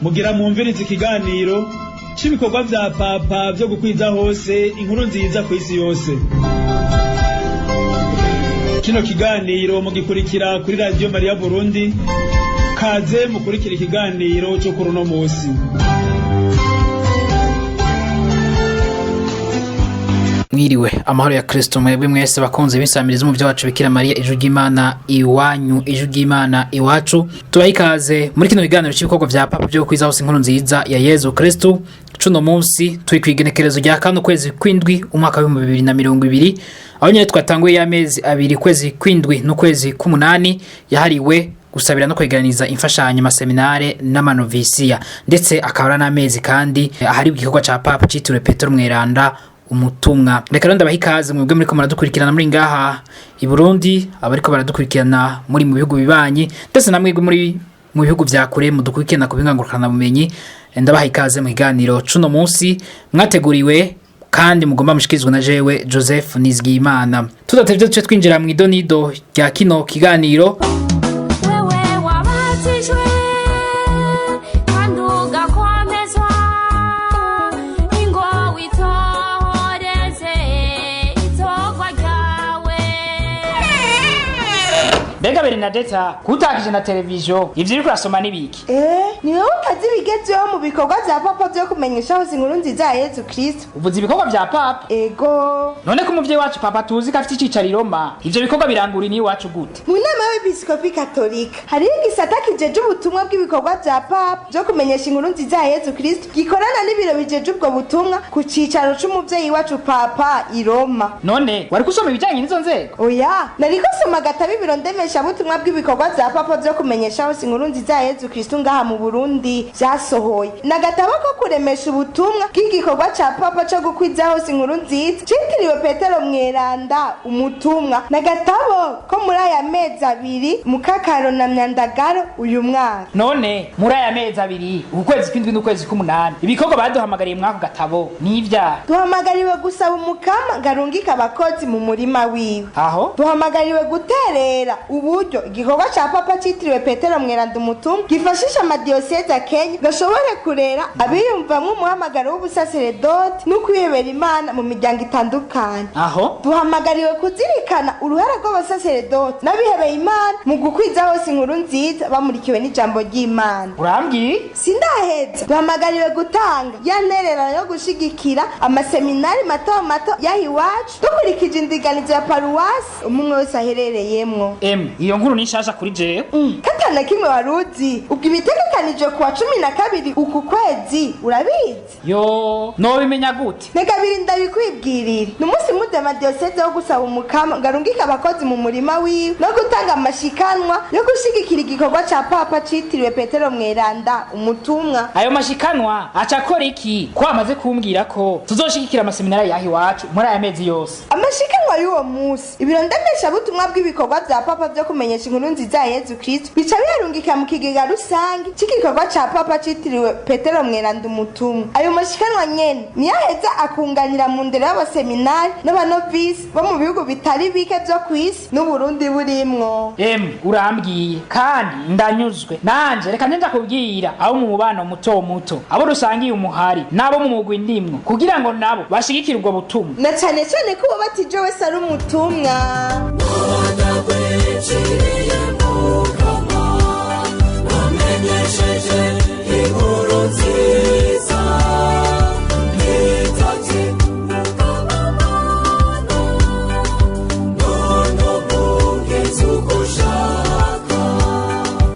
Mugira mwumvirize ikiganiro c'ibikorwa vya Papa vyo gukwiza hose inkuru nziza kw'isi yose. Kino kiganiro mugikurikira kuri Radiyo Mariya Burundi. Kaze mukurikira ikiganiro co kuri uno musi. Mwiriwe, amahoro ya Kristo mwebwe mwese bakunze b'insamirizi mu wacu Bikira Mariya, ijwi ry'Imana iwanyu, ijwi ry'Imana iwacu. Tubaha ikaze muri kino kiganiro cy'ibikorwa vya Papa byo kwiza hose inkuru nziza ya Yezu Kristo. Cuno munsi turi kw'igenekerezo rya kano kwezi kw'indwi umwaka w'2020, aho nyene twatanguye y'amezi abiri, kwezi kw'indwi n'ukwezi k'umunani, yahariwe gusabira no kwegeraniza imfashanyo maseminare n'amanovisiya, ndetse akaba ari n'amezi kandi ahari igikorwa ca Papa citiriwe Petero Mweranda Umutumwa. Reka rero ndabaha ikaze mwebwe muriko muradukurikirana muri ngaha i Burundi, abariko baradukurikirana muri mu bihugu bibanyi, ndetse na mwebwe muri mu bihugu vya kure mudukurikirana ku bumenyi. Ndabaha ikaze mu kiganiro cuno munsi mwateguriwe kandi mugomba mushikirizwa na jewe Joseph Nizigiyimana. Tudatevye, duce twinjira mu idonido rya kino kiganiro. Wewe wabatijwe kandi ugakomezwa, ingo witohoreze itorwa ryawe. Mbega Bernadeta, kutakije na televiziyo, ivyo uriko urasoma n'ibiki? Ni wowe utazi ibigezweho mu bikorwa vya Papa vyo kumenyesha hose inkuru nziza ya Yezu Kristo? Uvuze ibikorwa vya Papa? Ego. None ko umuvyeyi wacu Papa tuzi ko afite icicaro i Roma, ivyo bikorwa birangura iwacu gute? Mu nama y'Abepiskopi Katolika hariho igisata kijeje ubutumwa bw'ibikorwa vya Papa vyo kumenyesha inkuru nziza ya Yezu Kristo, gikorana n'ibiro bijeje ubwo butumwa ku cicaro c'umuvyeyi wacu Papa i Roma. None wariko usoma ibijanye n'izo nzego? Oya, nariko soma agatabo ibiro ndemeshabutumwa bw'ibikorwa vya Papa vyo kumenyesha hose inkuru nziza ya Yezu Kristo ngaha mu Burundi vyasohoye. Ni agatabo ko kuremesha ubutumwa bw'igikorwa ca Papa co gukwiza hose inkuru nziza citiriwe Petero Mweranda Umutumwa. Ni agatabo ko muri aya mezi abiri, Mukakaro na Myandagaro uyu mwaka. None muri aya mezi abiri, ukwezi kw'indwi n'ukwezi k'umunani, ibikorwa baduhamagariye mw'ako gatabo n'ivyaha? Duhamagariwe gusaba Umukama ngo arungike abakozi mu murima wiwe. Aho? Duhamagariwe guterera uburyo igikorwa ca Papa citiriwe Petero Mweranda Umutumwa gifashisha amadiyoseze ya Kenya gashobore kurera abiyumvamwo umuhamagaro w'ubusaseredoti no kwihebera Imana mu miryango itandukanye. Aho? Duhamagariwe kuzirikana uruhara rw'abasaseredoti n'abihebeye Imana mu gukwiza hose inkuru nziza bamurikiwe n'ijambo ry'Imana. Urambwiye? Sindaheza. Duhamagariwe gutanga ya ntererano yo gushigikira amaseminari mato mato y'aha iwacu, dukurikije indinganizo ya paruwasi umwe wese aherereyemwo. Emwe, iyo nkuru ni nshasha kuri jewe. Katana kimwe waruzi? Ubwo ibitegekanijwe kuwa 12 uku kwezi urabizi? Yo, nobimenya gute? Reka birinda bikwibwirira. Ni umunsi mpuzama-diyoseze wo gusaba Umukama ngo arungike abakozi mu murima wiwe no gutanga amashikanwa yo gushigikira igikorwa ca Papa citiriwe Petero Mweranda Umutumwa. Ayo mashikanwa aca akora iki, ko amaze kumbwira ko tuzoshigikira amaseminari y'aha iwacu muri aya mezi yose? Amashikanwa y'uwo munsi, ibiro ndemeshabutumwa bw'ibikorwa vya Papa vyo kumenyesha inkuru nziza ya Yezu Kristo bica biyarungika mu kigega rusange c'igikorwa ca Papa citiriwe Petero Mweranda Umutumwa. Ayo mashikanwa nyene niyo aheza akunganira mu ndero y'abaseminari n'abanovisi bo mu bihugu bitari bike vyo kw'isi, n'Uburundi burimwo. Emwe, urambwiye kandi ndanyuzwe. Nanje reka nje ndakubwira abo mu mubano muto muto, abo rusangiye umuhari, n'abo mu mugwi ndimwo, kugira ngo nabo bashigikire ubwo butumwa. Na cane cane ko uwabatije wese ari umutumwa.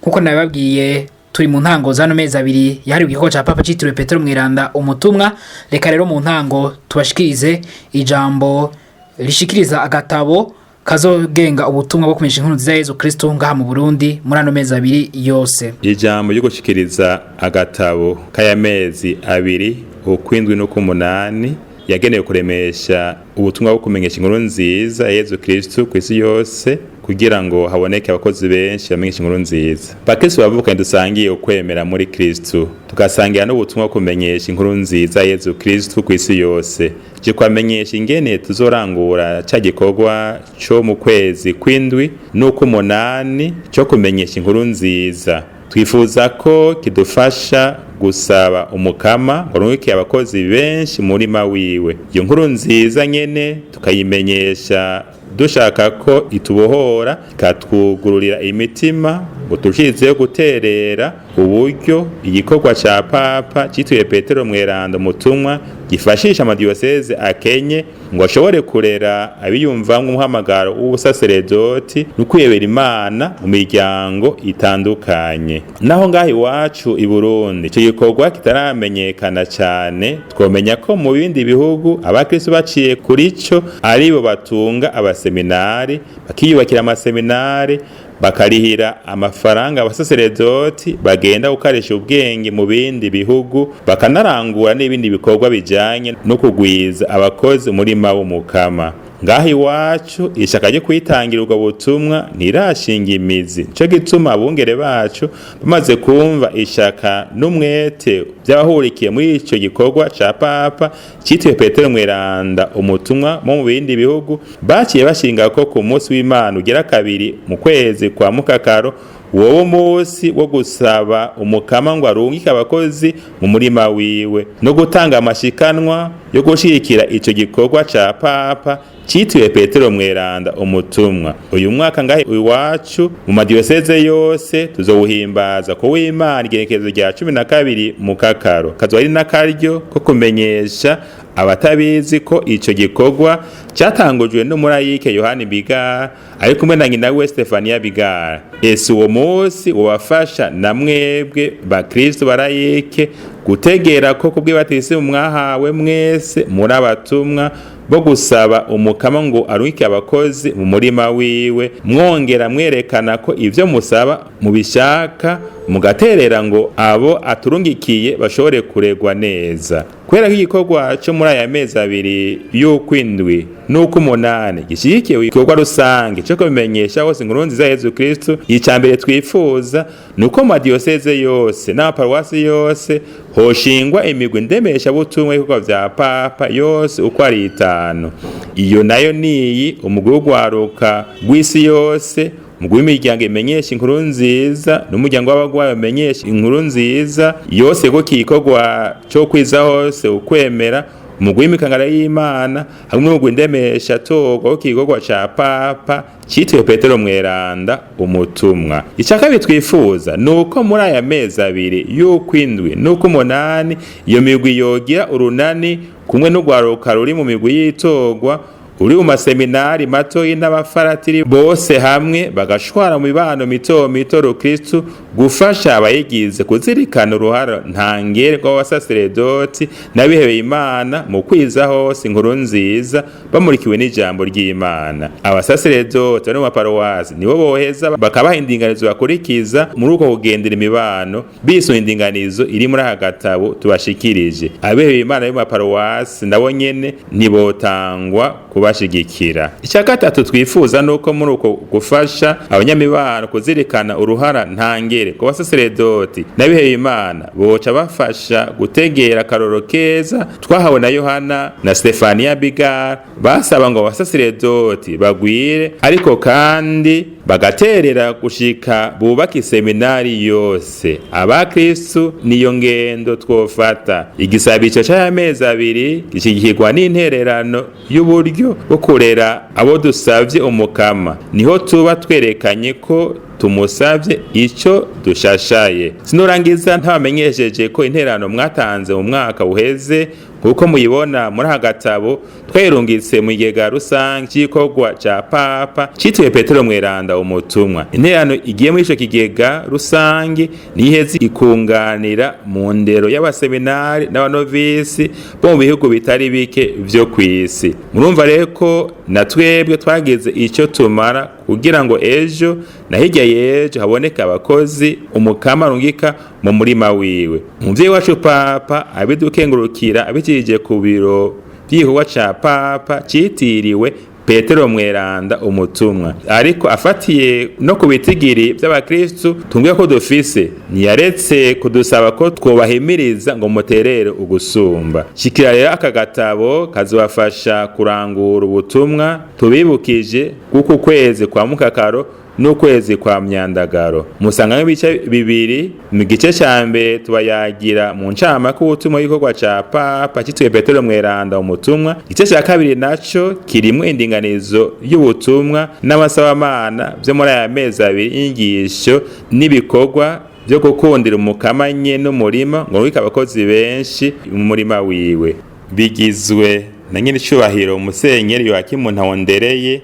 Nkuko nabibabwiye, turi mu ntango zano mezi abiri yahariwe igikorwa ca Papa citiriwe Petero Mweranda Umutumwa. Reka rero mu ntango tubashikirize ijambo rishikiriza agatabo kazogenga ubutumwa bwo kumenyesha inkuru nziza ya Yezu Kristo ngaha mu Burundi muri ano mezi abiri yose. Ijambo ryo gushikiriza agatabo k'aya mezi abiri, ukwindwi n'uk'umunani, yagenewe kuremesha ubutumwa bwo kumenyesha inkuru nziza ya Yezu Kristo ku isi yose. kugira ngo haboneke abakozi benshi bamenyesha inkuru nziza. Bakristo bavukanye dusangiye ukwemera muri Kristo, tugasangira n'ubutumwa bwo kumenyesha inkuru nziza Yezu Kristo kw'isi yose. Je kwamenyesha ingene tuzorangura ca gikorwa co mu kwezi kw'indwi n'ukw'umunani co kumenyesha inkuru nziza. Twifuza ko kidufasha gusaba umukama ngo arungike abakozi benshi mu murima wiwe. Iyo nkuru nziza nyene tukayimenyesha dushaka ko itubohora, ikatwugururira imitima ngo turushizeho guterera uburyo igikorwa ca Papa citiriwe Petero Mweranda umutumwa gifashisha amadiyoseze akenye ngo ashobore kurera abiyumvamwo umuhamagaro w'ubusaseredoti no kwiyebera Imana mu miryango itandukanye. Naho ngaho iwacu i Burundi ico gikorwa kitaramenyekana cane, twomenya ko mu bindi bihugu abakristo baciye kuri co aribo batunga abaseminari, bakiyubakira amaseminari, bakarihira amafaranga abasaseredoti bagenda gukarisha ubwenge mu bindi bihugu, bakanarangura n'ibindi bikorwa bijanye no kugwiza abakozi umurima w'umukama. Ngaho iwacu ishaka ryo kwitangira ubwo butumwa ntirashinga imizi, nico gituma abungere bacu bamaze kumva ishaka n'umwete by'abahurikiye muri ico gikorwa ca Papa citiriwe Petero Mweranda umutumwa mu bindi bihugu, baciye bashinga ko ku munsi w'Imana ugira kabiri mu kwezi kwa Mukakaro wowo munsi wo gusaba umukama ngo arungike abakozi mu murima wiwe no gutanga amashikanwa yo gushigikira ico gikorwa ca Papa citiriwe Petero Mweranda umutumwa. Uyu mwaka ngahe iwacu mu madiyoseze yose tuzowuhimbaza ku w'Imana igenekerezo rya 12 Mukakaro. Kazoba ari n'akaryo ko kumenyesha abatabizi ko ico gikorwa catangujwe n'umurayike Yohani Bigara ari kumwe na nyina we Stefania Bigara. Ese uwo munsi wobafasha na mwebwe bakristo barayike gutegera ko kubw'ibatisimu mwahawe mwese muri abatumwa bo gusaba umukama ngo arungike abakozi mu murima wiwe, mwongera mwerekana ko ivyo musaba mubishaka, mugaterera ngo abo aturungikiye bashobore kuregwa neza. Kubera ko igikorwa co muri aya mezi abiri y'ukwindwi n'ukw'umunani gishigikiwe igikorwa rusange co kubimenyesha hose inkuru nziza ya Yezu Kristo, ica mbere twifuza ni uko mu madiyoseze yose n'amaparuwasi yose hoshingwa imigwi ndemeshabutumwa y'ibikorwa vya Papa yose uko ari itanu. Iyo nayo niyi: umugwi w'ugwaruka rw'isi yose, umugwi w'imiryango imenyesha inkuru nziza n'umuryango w'abagwayi bamenyesha inkuru nziza yose ko kikorwa co kwiza hose ukwemera, umugwi w'imikangara y'Imana hamwe n'umugwi ndemesha torwa w'igikorwa ca Papa citiriwe Petero Mweranda umutumwa. Ica kabiri twifuza ni uko muri aya mezi abiri y'ukwindwi n'ukw'umunani iyo migwi yogira urunani kumwe n'urwaruka ruri mu migwi y'itorwa uri mu maseminari matoyi n'abafaratiri bose hamwe bagashwara mu mibano mito mito rukristu gufasha abayigize kuzirikana uruhara ntangere rw'abasaseredoti n'abihebeye Imana mu kwiza hose inkuru nziza bamurikiwe n'ijambo ry'Imana. Abasaseredoti bari mu maparuwasi nibo boheza bakabaha indinganizo bakurikiza muri uko kugendera imibano bisunga indinganizo iri muri aka gatabo tubashikirije. Abihebeye Imana bari mu maparuwasi nabo nyene ntibotangwa kubashigikira. Icya gatatu twifuza nuko muri uko gufasha abanyamibano kuzirikana uruhara ntangere ku basaseredoti n'abihebeye Imana boca bafasha gutegera akaroro keza twahawe na Yohana na Stefania Bigara, basaba ngo abasaseredoti bagwire ariko kandi bagaterera gushika bubaka iseminari yose. Abakristu niyo ngendo twofata. Igisabico c'amezi abiri gishigikirwa n'intererano y'uburyo bwo kurera abo dusavye umukama, niho tuba twerekanye ko tumusavye ico dushashaye. Sinorangiza ntabamenyesheje ko intererano mwatanze mu mwaka uheze kuko muyibona muri aka gatabo twayirungitse mu kigega rusange c'igikorwa ca Papa citiriwe Petero Mweranda umutumwa. Intererano igiye muri ico kigega rusange niheze ikunganira mu ndero y'abaseminari n'abanovisi bo mu bihugu bitari bike vyo kw'isi. Murumva rero ko na twebwe twagize ico tumara kugira ngo ejo na hirya y'ejo haboneke abakozi umukama arungika mu murima wiwe. Umuvyeyi wacu Papa abidukengurukira abicishije ku biro vy'igikorwa ca Papa citiriwe Petero Mweranda umutumwa. Ariko afatiye no ku bitigiri by'abakristu tumbwiye ko dufise, ntiyaretse kudusaba ko twobahimiriza ngo muterere ugusumba. Shikira rero aka gatabo kazobafasha kurangura ubutumwa tubibukije bw'uku kwezi kwa mukakaro n'ukwezi kwa myandagaro. Musangamo ibice bibiri. Mu gice ca mbere tubayagira mu ncamake ubutumwa y'igikorwa ca Papa citiriwe Petero Mweranda umutumwa. Igice ca kabiri naco kirimwo indinganizo y'ubutumwa n'amasabamana vyo muri aya mezi abiri, inyigisho n'ibikorwa vyo gukundira umukama nye n'umurima ngo wike abakozi benshi mu murima wiwe. Bigizwe na nyiricubahiro Musenyeri Yohakimu Ntahondereye,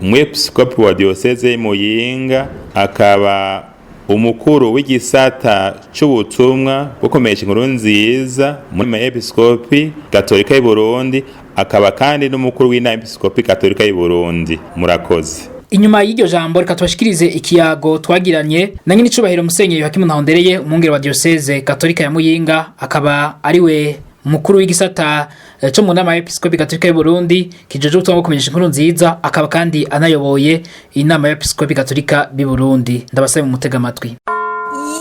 umwepiskopi wa diyoseze Muyinga, akaba umukuru w'igisata c'ubutumwa bwo kumenyesha inkuru nziza muri episkopi gatolika y'u Burundi, akaba kandi n'umukuru w'inama episkopi gatolika y'u Burundi. Murakoze. Inyuma y'iryo jambo, reka tubashikirize ikiyago twagiranye na nyiricubahiro Musenyeri Yohakimu Ntahondereye, umwungere wa diyoseze gatolika ya Muyinga, akaba ariwe mukuru w'igisata co mu nama y'episkopi gatolika y'u Burundi kijejwe ubutumwa bwo kumenyesha inkuru nziza, akaba kandi anayoboye inama y'episkopi gatolika b'i Burundi. Ndabasabe mu mutega amatwi.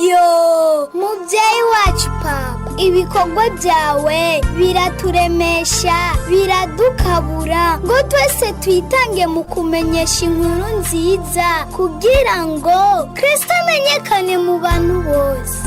Yo, mubyeyi wacu papa, ibikorwa byawe biraturemesha, biradukabura ngo twese twitange mu kumenyesha inkuru nziza kugira ngo Kristo amenyekane mu bantu bose.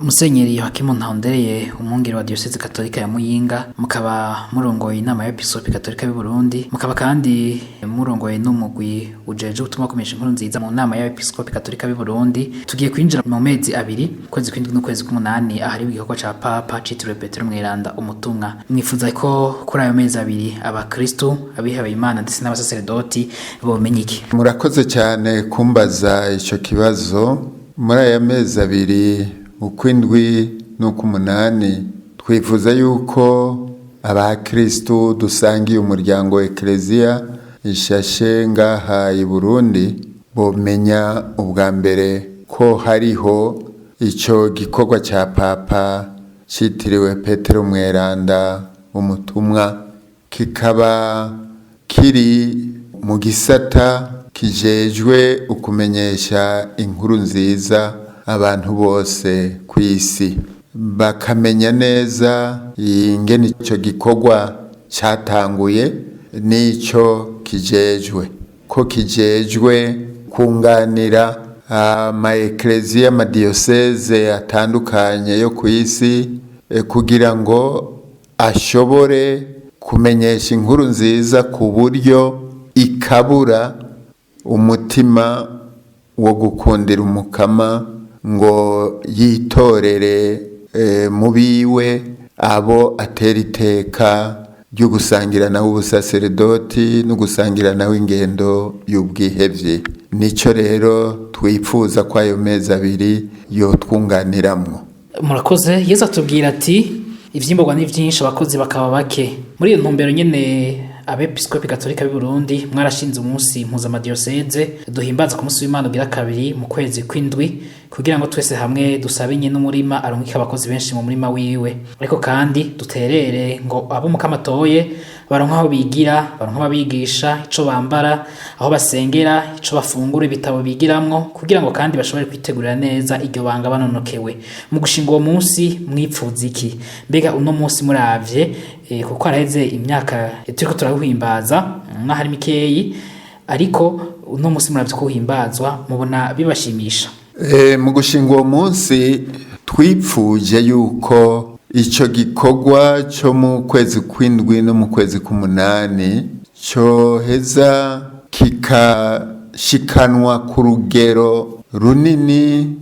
Musenyeri Yohakimu Ntahondereye, umwungere wa diyoseze katolika ya Muyinga, mukaba murongoye inama y'episkopi katolika y'u Burundi, mukaba kandi murongoye n'umugwi ujeje ubutumwa kumenyesha inkuru nziza mu nama y'episkopi katolika y'u Burundi. Tugiye kwinjira mu mezi abiri, ukwezi kw'indwi n'ukwezi k'umunani, ahari igikorwa ca Papa citiriwe Petero Mweranda umutumwa. Mwifuza ko kuri ayo mezi abiri abakristu, abihaye Imana ndetse n'abasaseredoti bomenya iki? Murakoze cyane kumbaza icyo kibazo. Muri aya mezi abiri, ukw'indwi n'ukw'umunani, twifuza yuko abakristu dusangiye umuryango Ekereziya ishashe ngaha i Burundi bomenya ubwa mbere ko hariho icyo gikorwa cya Papa citiriwe Petero Mweranda umutumwa, kikaba kiri mu gisata kijejwe ukumenyesha inkuru nziza abantu bose ku isi, bakamenya neza ingene icyo gikorwa cyatanguye n'icyo kijejwe, ko kijejwe kunganira ama ekereziya, amadiyoseze atandukanye yo ku isi, kugira ngo ashobore kumenyesha inkuru nziza ku buryo ikabura umutima wo gukundira umukama ngo yitorere mu biwe abo atera iteka ryo gusangira nawe ubusaseredoti no gusangira nawe ingendo y'ubwihebye. Nicyo rero twifuza ko ayo mezi abiri yotwunganiramwo. Murakoze. Yesu atubwira ati ivyimburwa ni vyinshi, abakozi bakaba bake. Muri iyo ntumbero nyene, abepiskopi gatolika b'i Burundi mwarashinze umunsi mpuzamadiyoseze duhimbaza ku munsi w'Imana ugira kabiri mu kwezi kw'indwi, kugira ngo twese hamwe dusabe nyene n'umurima arungike abakozi benshi mu murima wiwe, ariko kandi duterere ngo abo Mukama atoye baronke aho bigira, baronke ababigisha, ico bambara, aho basengera, ico bafungura, ibitabo bigiramwo, kugira ngo kandi bashobore kwitegurira neza iryo banga banonokewe. Mu gushinga uwo munsi mwipfuza iki? Mbega uno munsi muravye, kuko haraheze imyaka turiko turawuhimbaza, n'ahari mikeyi, ariko uno munsi muravye ko uhimbazwa, mubona bibashimisha? Mu gushinga uwo munsi twipfuje yuko icyo gikorwa cyo mu kwezi kw'indwi no mu kwezi k'umunani cyoheza kikashikanwa ku rugero runini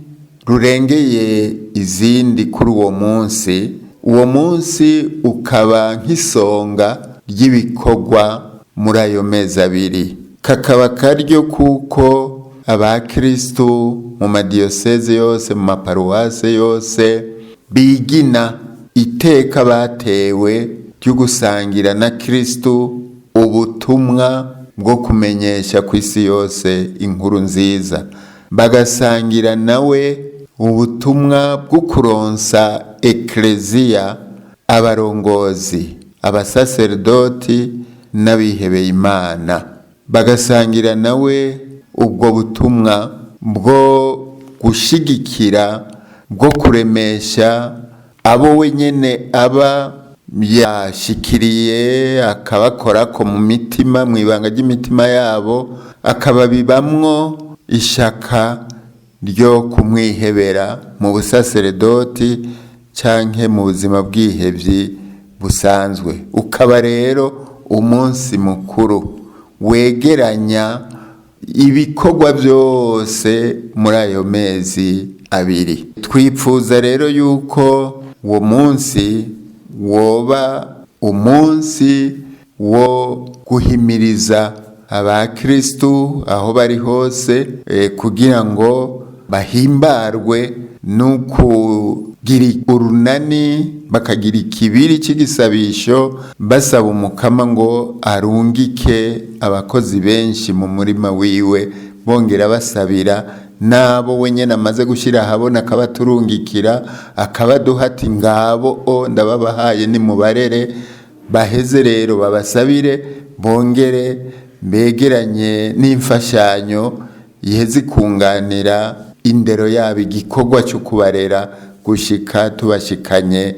rurengeye izindi kuri uwo munsi, uwo munsi ukaba nk'isonga ry'ibikorwa muri ayo mezi abiri, kakaba karyo kuko abakristu mu madiyoseze yose, mu maparuwase yose, bigina iteka batewe ryo gusangira na Kristu ubutumwa bwo kumenyesha ku isi yose inkuru nziza, bagasangira nawe ubutumwa bwo kuronsa ekleziya Abarongozi, abasaserdoti n'abihebeye Imana bagasangira nawe ubwo butumwa bwo gushigikira, bwo kuremesha abo wenyene aba yashikiriye, akabakorako mu mitima, mu ibanga ry'imitima yabo, akababibamwo ishaka ryo kumwihebera mu busaseredoti canke mu buzima bw'ihevyi busanzwe. Ukaba rero umunsi mukuru wegeranya ibikorwa byose muri ayo mezi abiri. Twipfuza rero yuko uwo munsi woba umunsi wo guhimiriza abakristu aho bari hose, kugira ngo bahimbarwe no kugira urunani, bakagira ikibiri cy'igisabisho basaba Umukama ngo arungike abakozi benshi mu murima wiwe, bongera basabira n'abo wenyine amaze gushyira ahabona, akabaturungikira, akabaduha ati: "Ngabo o ndababahaye, nimubarere." Baheze rero babasabire, bongere begeranye n'imfashanyo iheze ikunganira indero yabo, igikorwa cyo kubarera gushika tubashikanye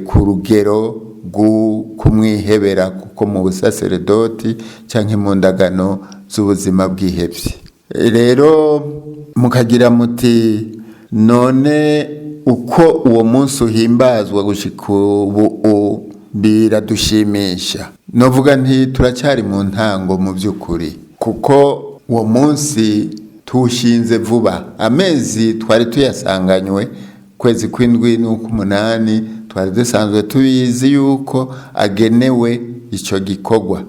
ku rugero rwo kumwihebera, kuko mu busaseredoti canke mu ndagano z'ubuzima bw'ihevye. Rero mukagira muti: "None uko uwo munsi uhimbazwa gushika ubu biradushimisha?" Novuga nti turacyari mu ntango mu by'ukuri, kuko uwo munsi tuwushinze vuba. Amezi twari tuyasanganywe, kwezi kw'indwi n'ukw'umunani, twari dusanzwe tubizi yuko agenewe icyo gikorwa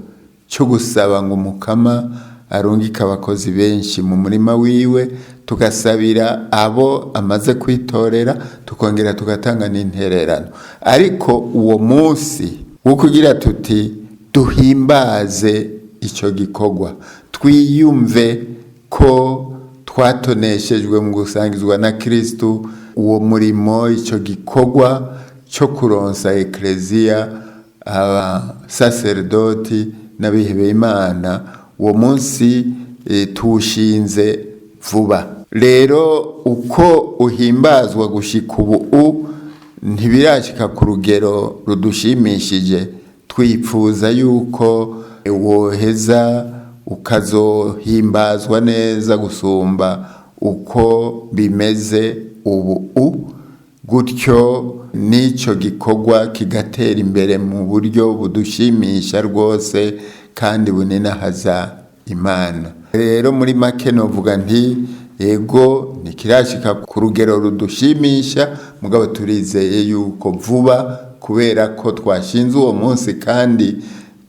cyo gusaba ngo Umukama arungike abakozi benshi mu murima wiwe, tugasabira abo amaze kwitorera, tukongera tugatanga n'intererano. Ariko uwo munsi wo kugira tuti duhimbaze icyo gikorwa, twiyumve ko twatoneshejwe mu gusangizwa na Kristu uwo murimo, icyo gikorwa cyo kuronsa ekleziya abasaserdoti n'abihebeye Imana, uwo munsi tuwushinze vuba. Rero uko uhimbazwa gushika ubu ntibirashika ku rugero rudushimishije. Twipfuza yuko woheza ukazohimbazwa neza gusumba uko bimeze ubu, gutyo n'icyo gikorwa kigatera imbere mu buryo budushimisha rwose kandi buninahaza Imana. Rero muri make novuga nti yego, ntikirashika ku rugero rudushimisha, mugabo turizeye yuko vuba, kubera ko twashinze uwo munsi kandi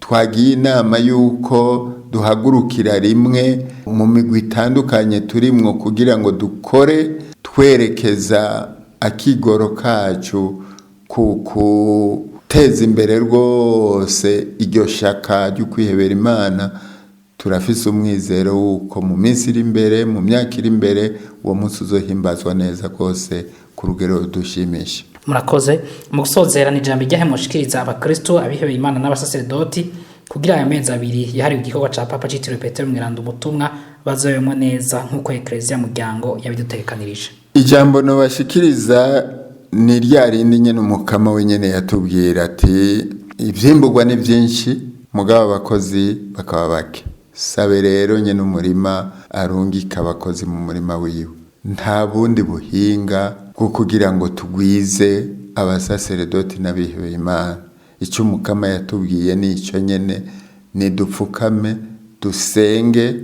twagiye inama yuko duhagurukira rimwe mu migwi itandukanye turimwo kugira ngo dukore twerekeza akigoro kacu ku guteza imbere rwose iryo shaka ryo kwihebera Imana, turafise umwizero w'uko mu minsi iri imbere, mu myaka iri imbere, uwo munsi uzohimbazwa neza rwose ku rugero rudushimisha. Murakoze. Mu gusozera, ni ijambo ryahe mushikiriza abakristo, abihebeye Imana n'abasaseredoti kugira aya mezi abiri yahariwe igikorwa ca Papa citiriwe Petero Mweranda ubutumwa bazoyemwo neza nk'uko Ekleziya muryango yabidutegekanirije? Ijambo nobashikiriza ni rya rindi nyene Umukama wenyene yatubwira ati: "Ivyimburwa ni vyinshi, mugabo abakozi bakaba bake. Sabe rero nyene umurima arungika abakozi mu murima wiwe." Nta bundi buhinga bwo kugira ngo tugwize abasaseredoti n'abihebeye Imana. Icyo Umukama yatubwiye ni icyo nyene: nidupfukame dusenge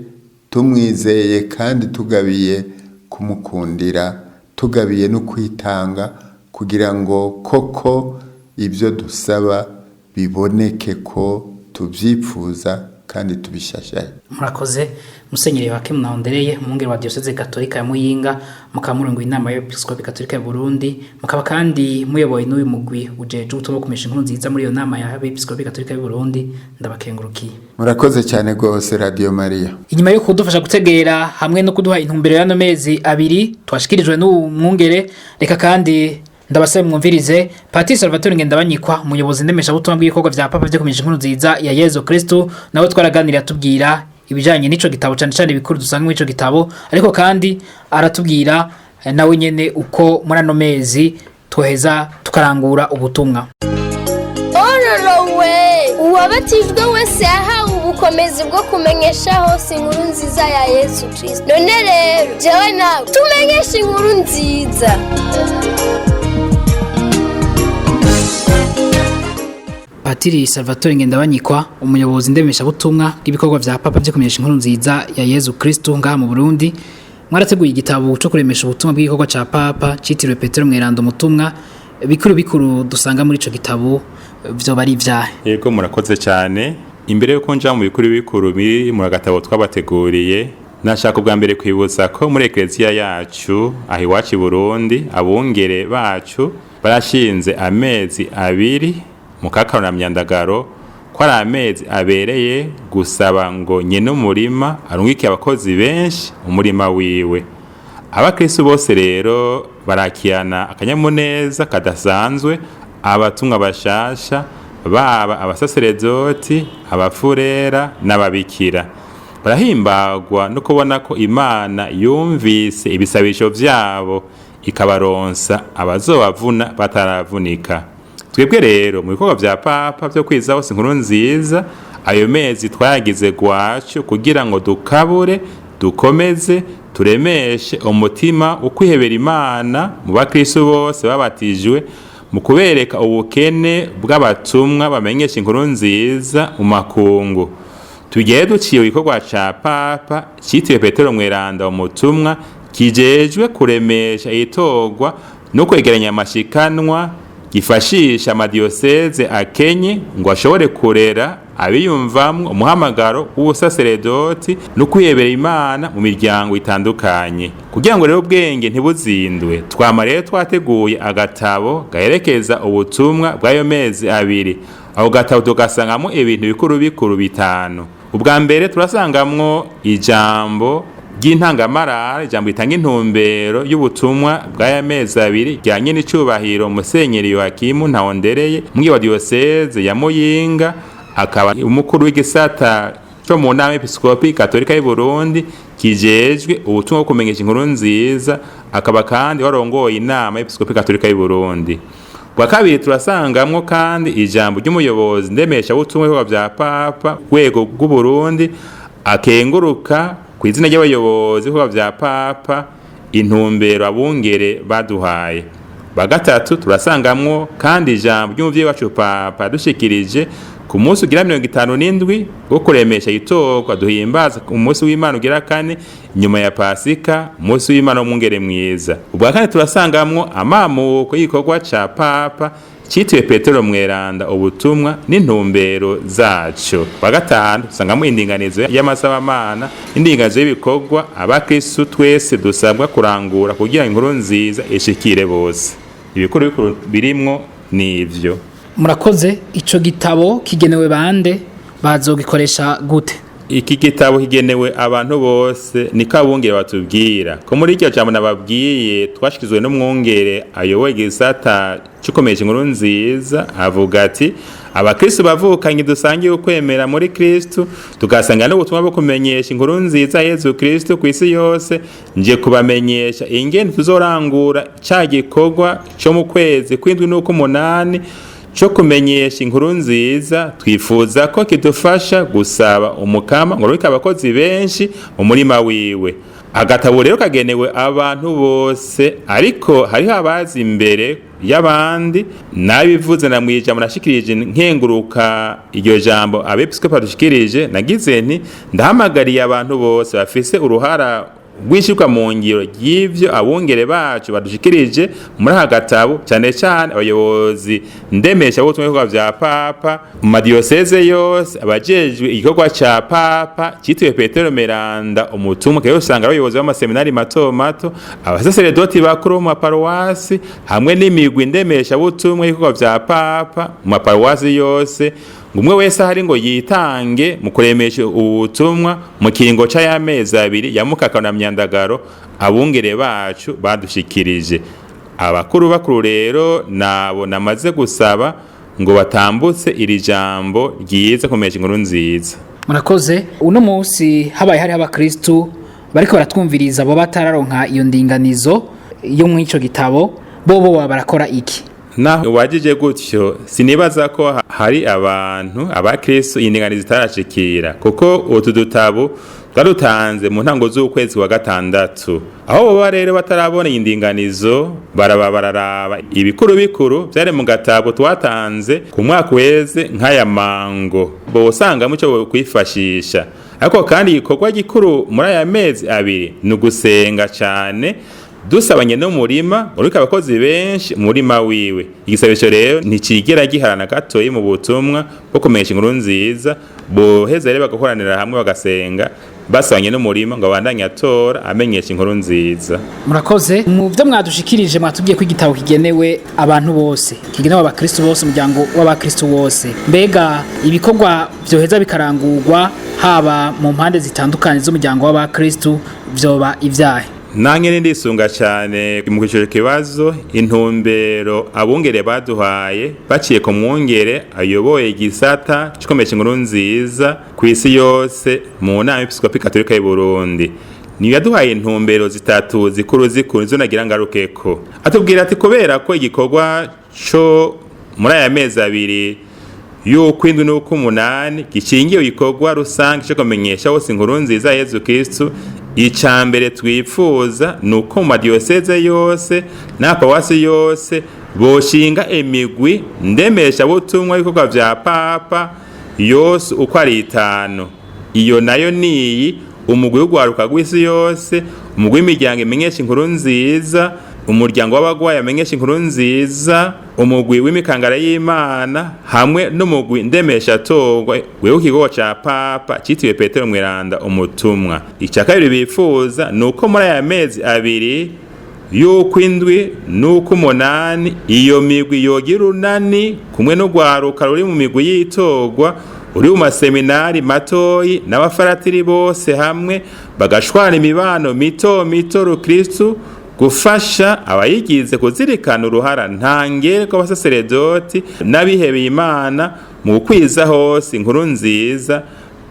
tumwizeye kandi tugabiye kumukundira, tugabiye no kwitanga, kugira ngo koko ibyo dusaba biboneke ko tubyipfuza kandi tubishashaye. Murakoze, Musenyeri Joachim Nahondereye, umwungere wa Diyoseze Gatolika ya Muyinga, mukaba murongoye inama y'Episkopi Gatolika ya Burundi, mukaba kandi muyoboye n'uyu mugwi ujejwe ubutumwa bwo kumesha inkuru nziza muri iyo nama ya Episkopi Gatolika y'u Burundi. Ndabakengurukiye. Murakoze cyane rwose, Radio Maria. Inyuma yo kudufasha gutegera hamwe no kuduha intumbero y'ano mezi abiri twashikirijwe n'uwu mwungere, reka kandi Ndabasabe mwumvirize Patiri Salvatore Ngendabanyikwa, umuyobozi ndemeshabutumwa bw'ibikorwa vya Papa vyo kumenyesha inkuru nziza ya Yezu Kristu, nawe twaraganiriye atubwira ibijanye n'ico gitabo, cane cane ibikuru dusanga muri ico gitabo, ariko kandi aratubwira nawe nyene uko muri ano mezi twoheza tukarangura ubutumwa. Ororowe uwabatijwe wese yahawe ubukomezi bwo kumenyesha hose inkuru nziza ya Yesu Kristo. None rero jewe nawe tumenyeshe inkuru nziza. Patiri Salvatore Ngendabanyikwa, umuyobozi ndemeshabutumwa bw'ibikorwa vya Papa vyo kumenyesha inkuru nziza ya Yezu Kristu ngaha mu Burundi, mwarateguye igitabo cyo kuremesha ubutumwa bw'igikorwa ca Papa citiriwe Petero Mweranda umutumwa. Bikuru bikuru dusanga muri ico gitabo vyoba ari ivyahe? Yego, murakoze cyane. Imbere yuko nja mu bikuru bikuru biri mu gatabo twabateguriye, nashaka ubwa mbere kwibutsa ko muri ekleziya yacu aho iwacu i Burundi abungere bacu barashinze amezi 2 mu kakaro na myandagaro ko ari amezi abereye gusaba ngo nyene umurima arungike abakozi benshi umurima wiwe. Abakristo bose rero barakirana akanyamuneza kadasanzwe abatumwa bashasha, baba abasaseredoti, abafurera n'ababikira. Barahimbagwa no kubona ko Imana yumvise ibisabisho vyabo ikabaronsa abazobavuna bataravunika. Twebwe rero mu bikorwa vya Papa vyo kwiza hose inkuru nziza, ayo mezi twayagize gwacu kugira ngo dukabure, dukomeze, turemeshe umutima ukwihebera Imana mu bakristo bose babatijwe, mu kubereka ubukene bw'abatumwa bamenyesha inkuru nziza mu makungu. Tugiye duciye igikorwa ca Papa citiriwe Petero Mweranda umutumwa, kijejwe kuremesha itorwa no kwegeranya amashikanwa, gifashisha amadiyoseze akenye ngo ashobore kurera abiyumvamwo umuhamagaro w'ubusaseredoti no kwihebera Imana mu miryango itandukanye. Kugira ngo rero ubwenge ntibuzindwe, twama rero twateguye agatabo gaherekeza ubutumwa bw'ayo mezi 2. Ako gatabo tugasangamo ibintu bikuru bikuru 5. Ubwa mbere turasangamwo ijambo ry'intangamarara, ijambo ritanga intumbero y'ubutumwa bw'aya mezi 2 rya nyen'icubahiro Musenyeri Yohakimu Ntahondereye, umwe wa diyoseze ya Muyinga, akaba umukuru w'igisata co mu nama Episkopi Katolika y'u Burundi kijejwe ubutumwa bwo kumenyesha inkuru nziza, akaba kandi warongoye inama Episkopi Katolika y'u Burundi. Bwa kabiri turasangamwo kandi ijambo ry'umuyobozi ndemesha butumwa bw'ibikorwa vya Papa rwego rw'u Burundi, akenguruka ku izina ry'abayobozi b'ibikorwa vya Papa intumbero abungere baduhaye. Bwa gatatu turasangamwo kandi ijambo ry'umuvyeyi wacu Papa dushikirije ku munsi ugira 57 wo kuremesha itorwa duhimbaza umunsi w'Imana ugira 4 nyuma ya Pasika, umunsi w'Imana w'umwungere mwiza. Ubwa kane turasangamwo amamuko y'igikorwa ca Papa citiriwe Petero Mweranda ubutumwa n'intumbero zaco. Bwa gatanu tusangamwo indinganizo y'amasabamana, indinganizo y'ibikorwa abakristu twese dusabwa kurangura kugira inkuru nziza ishikire bose. Ibikuru bikuru birimwo nivyo. Murakoze. Ico gitabo kigenewe bande, bazogikoresha gute? Iki gitabo kigenewe abantu bose, niko abungere batubwira. Ko muri iryo jambo nababwiye twashikirizwe n'umwungere ayoboye igisata c'ukumenyesha inkuru nziza, avuga ati abakristo bavukanye dusangiye ukwemera muri Kristo, tugasanga n'ubutumwa bwo kumenyesha inkuru nziza Yezu Kristo kw'isi yose, nje kubamenyesha ingene tuzorangura ca gikorwa co mu kwezi kw'indwi n'ukw'umunani cyo kumenyesha inkuru nziza. Twifuza ko kidufasha gusaba umukama ngo arungike abakozi benshi mu murima wiwe. Agatabo rero kagenewe abantu bose, ariko hariho abazi imbere y'abandi. Nabivuze na mwijambo nashikirije nkenguruka iryo jambo abepiskopi badushikirije, nagize nti ndahamagariye abantu bose bafise uruhara rw'ishirwa mu ngiro ry'ivyo abungere bacu badushikirije muri aka gatabo, cyane cyane abayobozi ndemesha butumwa bw'ibikorwa vya Papa mu madiyoseze yose, abajejwe igikorwa ca Papa citiriwe Petero Mweranda umutumwa, kero usanga abayobozi b'amaseminari mato mato, abasaseredoti bakuru mu maparuwasi, hamwe n'imigwi ndemesha butumwa y'ibikorwa vya Papa mu maparuwasi yose, ngo umwe wese ahari ngo yitange mu kuremesha ubutumwa mu kiringo c'ayamezi 2 ya mukaka na myandagaro abungere bacu badushikirije. Abakuru bakuru rero nabo namaze gusaba ngo batambutse iri jambo ryiza kumenyesha inkuru nziza. Murakoze. Uno munsi habaye hariho abakristu bariko baratwumviriza, bo batararonka iyo ndinganizo yo mw'ico gitabo, bobo baba barakora iki? Naho wajije gutyo, sinibaza ko hari abantu abakristo indinganizo itarashikira, kuko utu dutabo twadutanze mu ntango z'ukwezi kwa gatandatu. Aho boba rero batarabona indinganizo, baraba bararaba ibikuru bikuru vyari mu gatabo twatanze ku mwaka uheze nk'aya mango, bosangamo ico bokwifashisha. Ariko kandi igikorwa gikuru muri aya mezi abiri ni ugusenga cane, dusabanye n'umurima uriko abakozi benshi umurima wiwe. Igisabisho rero ntikigera giharana gatoyi mu butumwa bwo kumenyesha inkuru nziza. Boheza rero bagakoranira hamwe bagasenga basabanye n'umurima ngo abandanye atora amenyesha inkuru nziza. Murakoze. Mu byo mwadushikirije, mwatubwiye ko igitabo kigenewe abantu bose, kigenewe abakristo bose, umuryango w'abakristo wose. Mbega ibikorwa vyoheza bikarangurwa haba mu mpande zitandukanye z'umuryango w'abakristo vyoba ivyahe? Nange ndisunga cyane mu kwiciro kibazo intumbero abungere baduhaye baciye ku mwungere ayoboye igisata cikomesha inkuru nziza ku isi yose mu nama y'Episkopi Katolika y'u Burundi. Niyo yaduhaye intumbero zitatu zikuru zikuru, nizo nagira ngarukeko. Atubwira ati kubera ko igikorwa co muri aya mezi abiri y'ukwindwi n'ukw'umunani gikingiye igikorwa rusange cyo kumenyesha hose inkuru nziza ya Yezu Kristu, ica mbere twipfuza ni uko mu madiyoseze yose n'amapawasi yose boshinga imigwi ndemeshabutumwa y'ibikorwa vya Papa yose uko ari itanu. Iyo nayo niyi: umugwi w'urwaruka rw'isi yose, umugwi w'imiryango imenyesha inkuru nziza, umuryango w'abagwayi amenyesha inkuru nziza, umugwi w'imikangara y'Imana, hamwe n'umugwi ndemeshatorwa wibuka igikorwa ca Papa citiriwe Petero Mweranda umutumwa. Ica kabiri bifuza ni uko muri aya mezi abiri y'ukwindwi n'ukw'umunani iyo migwi yogira urunani kumwe n'urwaruka ruri mu migwi y'itorwa uri mu maseminari matoyi n'abafaratiri bose hamwe, bagashwana imibano mito mito rukristu, gufasha abayigize kuzirikana uruhara ntangere rw'abasaseredoti n'abihebeye Imana mu gukwiza hose inkuru nziza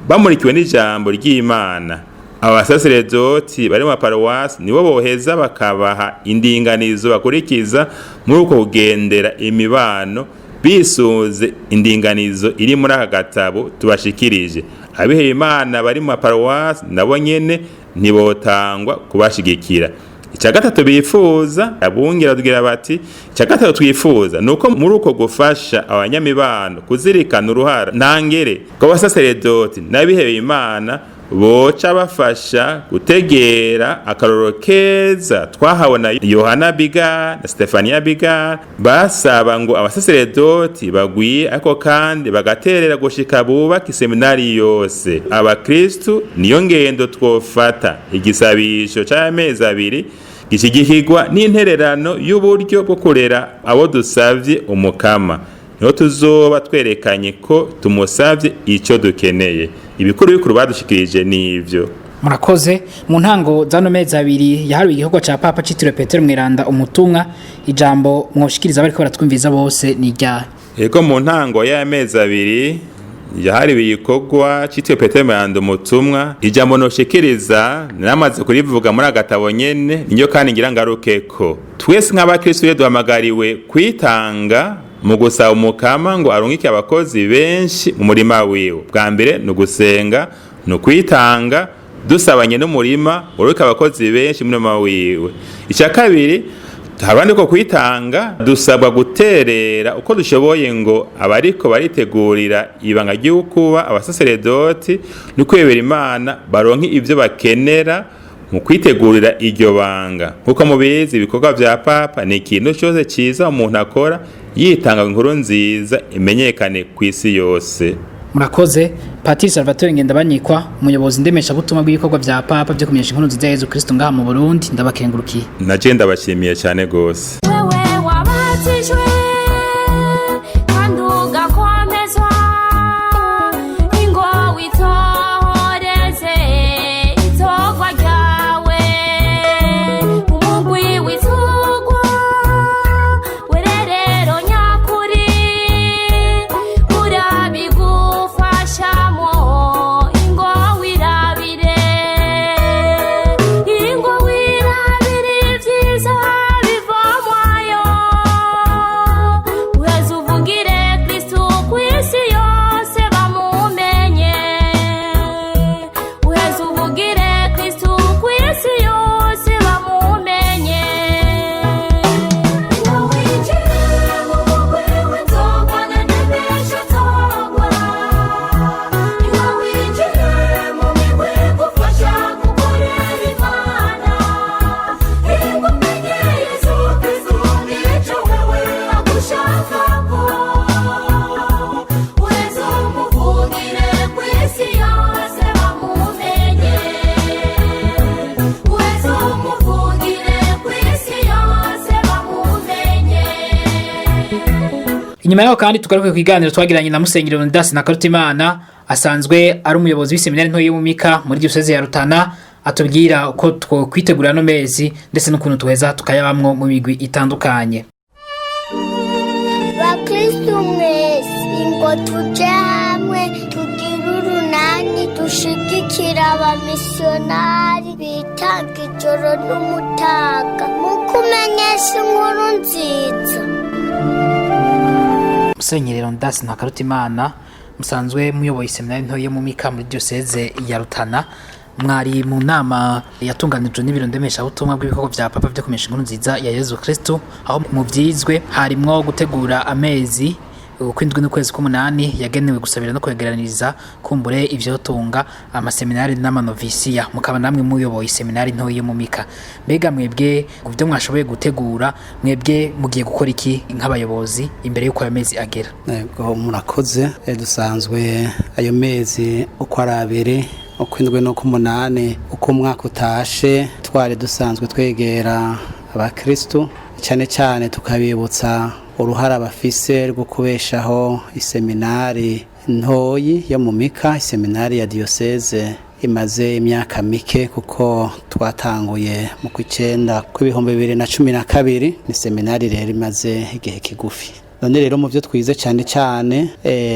bamurikiwe n'ijambo ry'Imana. Abasaseredoti bari mu maparuwasi nibo boheza bakabaha indinganizo bakurikiza muri uko kugendera imibano, bisunze indinganizo iri muri aka gatabo tubashikirije. Abihebeye Imana bari mu maparuwasi nabo nyene ntibotangwa kubashigikira. Icya gatatu bifuza, abungera tugira bati icya gatatu twifuza ni uko muri uko gufasha abanyamibano kuzirikana uruhara ntangere rw'abasaseredoti n'abihebeye Imana, boca bafasha gutegera akarorero keza twahawe na Yohana Biga na Stefania Biga, basaba ngo abasaseredoti bagwiye ariko kandi bagaterera gushika bubaka iseminari yose. Abakristu niyo ngendo twofata. Igisabisho c'amezi abiri gishigikirwa n'intererano y'uburyo bwo kurera abo dusavye umukama, niho tuzoba twerekanye ko tumusavye ico dukeneye. Ibikuru bikuru badushikirije n'ivyo. Murakoze. Mu ntango zano mezi abiri yahariwe igikorwa ca Papa citiriwe Petero Mweranda umutumwa, ijambo mwoshikiriza bariko baratwumviza bose ni iryahe? Ego, mu ntango y'amezi abiri yahariwe igikorwa citiriwe Petero Mweranda umutumwa, ijambo noshikiriza naramaze kurivuga muri agatabo nyene, niyo kandi ngira ngarukeko. Twese nk'abakristo rero duhamagariwe kwitanga mu gusaba umukama ngo arungike abakozi benshi mu murima wiwe. Bwa mbere ni ugusenga, ni ukwitanga dusabanye n'umurima urungike abakozi benshi mu murima wiwe. Icya kabiri, abandi ko kwitanga dusabwa guterera uko dushoboye ngo abariko baritegurira ibanga ry'ukuba abasaseredoti no kwebera Imana baronke ivyo bakenera mu kwitegurira iryo banga. Nkuko mubizi, ibikorwa vya Papa ni ikintu cyose ciza umuntu akora yitanga inkuru nziza imenyekane ku isi yose. Murakoze. Patiri Salvatore Ngendabanyikwa, umuyobozi ndemeshabutumwa bw'ibikorwa vya Papa vyo kumenyesha inkuru nziza ya Yezu Kristo ngaha mu Burundi, ndabakengurukiye. Naje ndabashimiye cyane gose. Wewe wabatijwe kandi ugakomezwa, ingo witohoreze itorwa ryawe, umugwi witugwa. Muvugire Kristu kw'isi yose bamumenye. Winjire mu mugwi w'inzogwa ndemesha togwa. Winjire mu migwi gufasha gukorera Imana. Umenye Yesu Kristu nico wewe agushakako. Uweze umuvugire kw'isi yose bamumenye. Uweze umuvugire kw'isi yose bamumenye. Inyuma yaho kandi tugaruke ku kiganiro twagiranye na Musenyeri Leonidas na Karutimana, asanzwe ari umuyobozi w'iseminari ntoya y'Umumika muri diyoseze ya Rutana, atubwira uko twokwitegura ano mezi ndetse n'ukuntu tuheza tukayabamwo mu migwi itandukanye. Bakristu mwese, ingo tuje hamwe tugire urunani dushigikira abamisiyonari bitanga ijoro n'umutaga mu kumenyesha inkuru nziza. Musenyeri Leonidas na Karutimana, musanzwe muyoboye iseminari ntoya y'Umumika muri diyoseze ya Rutana, mwari mu nama yatunganijwe n'ibiro ndemeshabutumwa bw'ibikorwa vya Papa vyo kumenyesha inkuru nziza ya Yezu Kristu, aho mu vyizwe harimwo gutegura amezi ukwindwi n'ukwezi k'umunani yagenewe gusabira no kwegeraniriza kumbure ivyotunga amaseminari n'amanovisiya, mukaba namwe muyoboye iseminari ntoya y'Umumika. Mbega mwebwe ku vyo mwashoboye gutegura, mwebwe mugiye gukora iki nk'abayobozi imbere y'uko ayo mezi agera? Yego, murakoze. Dusanzwe ayo mezi uko ari abiri, ukwindwi n'ukw'umunani, uko umwaka utashe, twari dusanzwe twegera abakristu, cyane cyane tukabibutsa uruhara bafise rwo kubeshaho iseminari ntoyi yo mu Mika, iseminari ya diyoseze imaze imyaka mike, kuko twatanguye mu kw'icenda kw'2012. Ni seminari rero imaze igihe kigufi. None rero mu byo twize cyane cyane,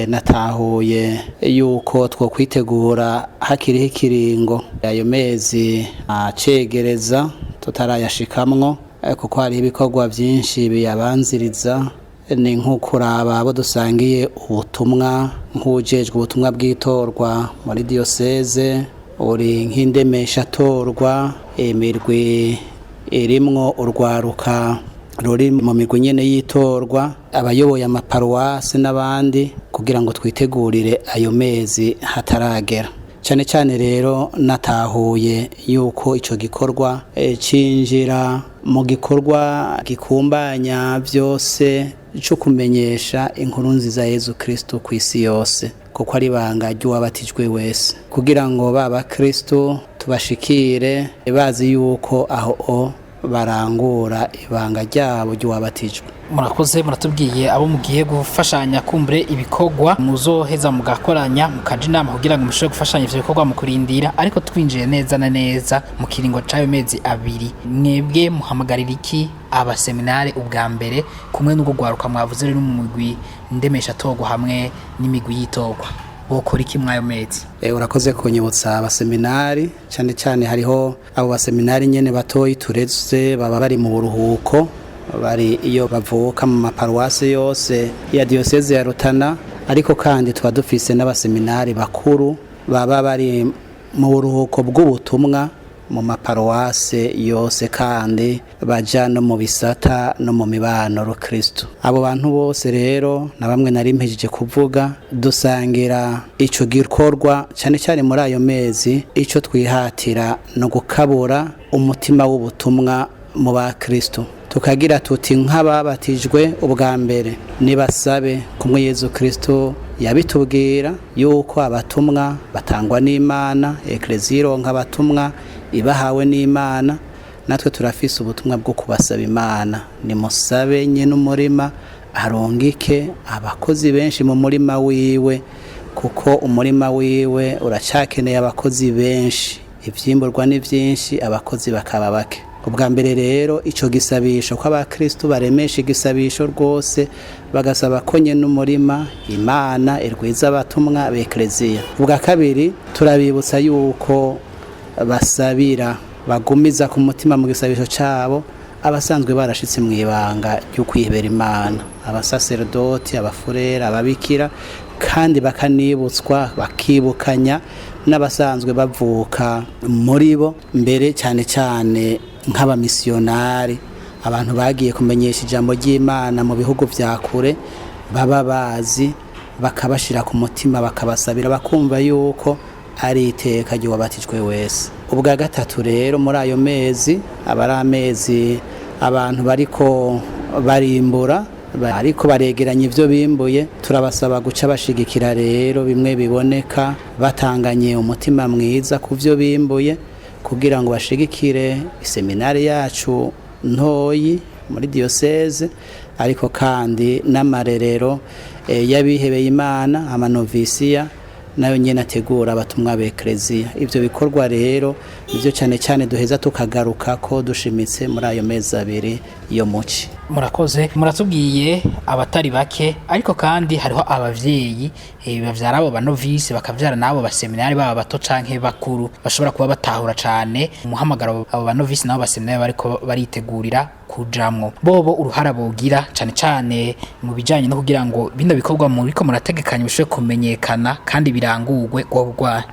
natahuye yuko twokwitegura hakiriho ikiringo, ayo mezi acegereza tutarayashikamwo, kuko hariho ibikorwa byinshi biyabanziriza. Ni nko kuraba abo dusangiye ubutumwa, nk'ujejwe ubutumwa bw'itorwa muri diyoseze, uri nk'indemeshatorwa, imirwi irimwo urwaruka ruri mu migwi nyene y'itorwa, abayoboye amaparuwasi n'abandi, kugira ngo twitegurire ayo mezi hataragera. Cyane cyane rero natahuye yuko ico gikorwa cinjira mu gikorwa gikumbanya byose cyo kumenyesha inkuru nziza ya Yezu Kristo ku isi yose, kuko ari ibanga ry'uwabatijwe wese, kugira ngo ba bakristo tubashikire bazi yuko aho o barangura ibanga ryabo ry'uwabatijwe. Murakoze, muratubwiye abo mugiye gufashanya kumbure ibikorwa muzoheza mugakoranya mukaja inama kugira ngo mushobore gufashanya ivyo bikorwa mu kurindira. Ariko twinjiye neza na neza mu kiringo c'ayo mezi abiri, mwebwe muhamagarira iki abaseminari ubwa mbere, kumwe n'ubwo rwaruka mwavuze rero mu mugwi ndemeshatorwa hamwe n'imigwi y'itorwa, bokora iki mw'ayo mezi? Urakoze kunyibutsa abaseminari. Cyane cyane hariho abo baseminari nyene batoyi tureze, baba bari mu buruhuko, bari iyo bavuka mu maparuwasi yose ya diyoseze ya Rutana. Ariko kandi tuba dufise n'abaseminari bakuru baba bari mu buruhuko bw'ubutumwa mu maparuwase yose, kandi baja no mu bisata no mu mibano rukristo. Abo bantu bose rero na bamwe nari mpejeje kuvuga, dusangira ico gikorwa. Cyane cyane muri ayo mezi, ico twihatira no gukabura umutima w'ubutumwa mu bakristo, tukagira tuti nk'ababatijwe ubwa mbere nibasabe kumwe Yezu Kristo yabitubwira yuko abatumwa batangwa n'Imana, ekleziya ironka abatumwa ibahawe n'Imana. Natwe turafise ubutumwa bwo kubasaba Imana: nimusabe nyene umurima arungike abakozi benshi mu murima wiwe, kuko umurima wiwe uracakeneye abakozi benshi, ivyimburwa ni vyinshi, abakozi bakaba bake. Ubwa mbere rero ico gisabisho ko abakristo baremesha igisabisho rwose, bagasaba ko nyene umurima Imana irwiza abatumwa b'ekleziya. Ubwa kabiri, turabibutsa yuko basabira, bagumiza ku mutima mu gisabisho cabo abasanzwe barashitse mu ibanga ryo kwihebera Imana, abasaserdoti, abafurera, ababikira, kandi bakanibutswa, bakibukanya n'abasanzwe bavuka muri bo, mbere cyane cyane nk'abamisiyonari, abantu bagiye kumenyesha ijambo ry'Imana mu bihugu vya kure, baba bazi bakabashira ku mutima, bakabasabira, bakumva yuko ari iteka ry'uwabatijwe wese. Ubwa gatatu rero muri ayo mezi aba ari amezi abantu bariko barimbura, ariko baregeranya ivyo bimbuye, turabasaba guca bashigikira rero bimwe biboneka, batanganye umutima mwiza ku vyo bimbuye, kugira ngo bashigikire iseminari yacu ntoyi muri diocese, ariko kandi n'amarerero y'abihebeye Imana, amanovisiya nayo nyene ategura abatumwa b'Ekleziya. Ivyo bikorwa rero nivyo cane cane duheza tukagaruka ko dushimitse muri ayo mezi abiri yo muci. Murakoze, muratubwiye abatari bake, ariko kandi hariho abavyeyi bavyara abo banovisi, bakavyara n'abo baseminari, baba bato canke bakuru, bashobora kuba batahura cane umuhamagaro abo banovisi n'abo baseminari bariko baritegurira kujamwo. Bobo uruhara bogira cane cane mu bijanye no kugira ngo bino bikorwa muriko murategekanya bishobore kumenyekana kandi birangurwe rwobugwayi.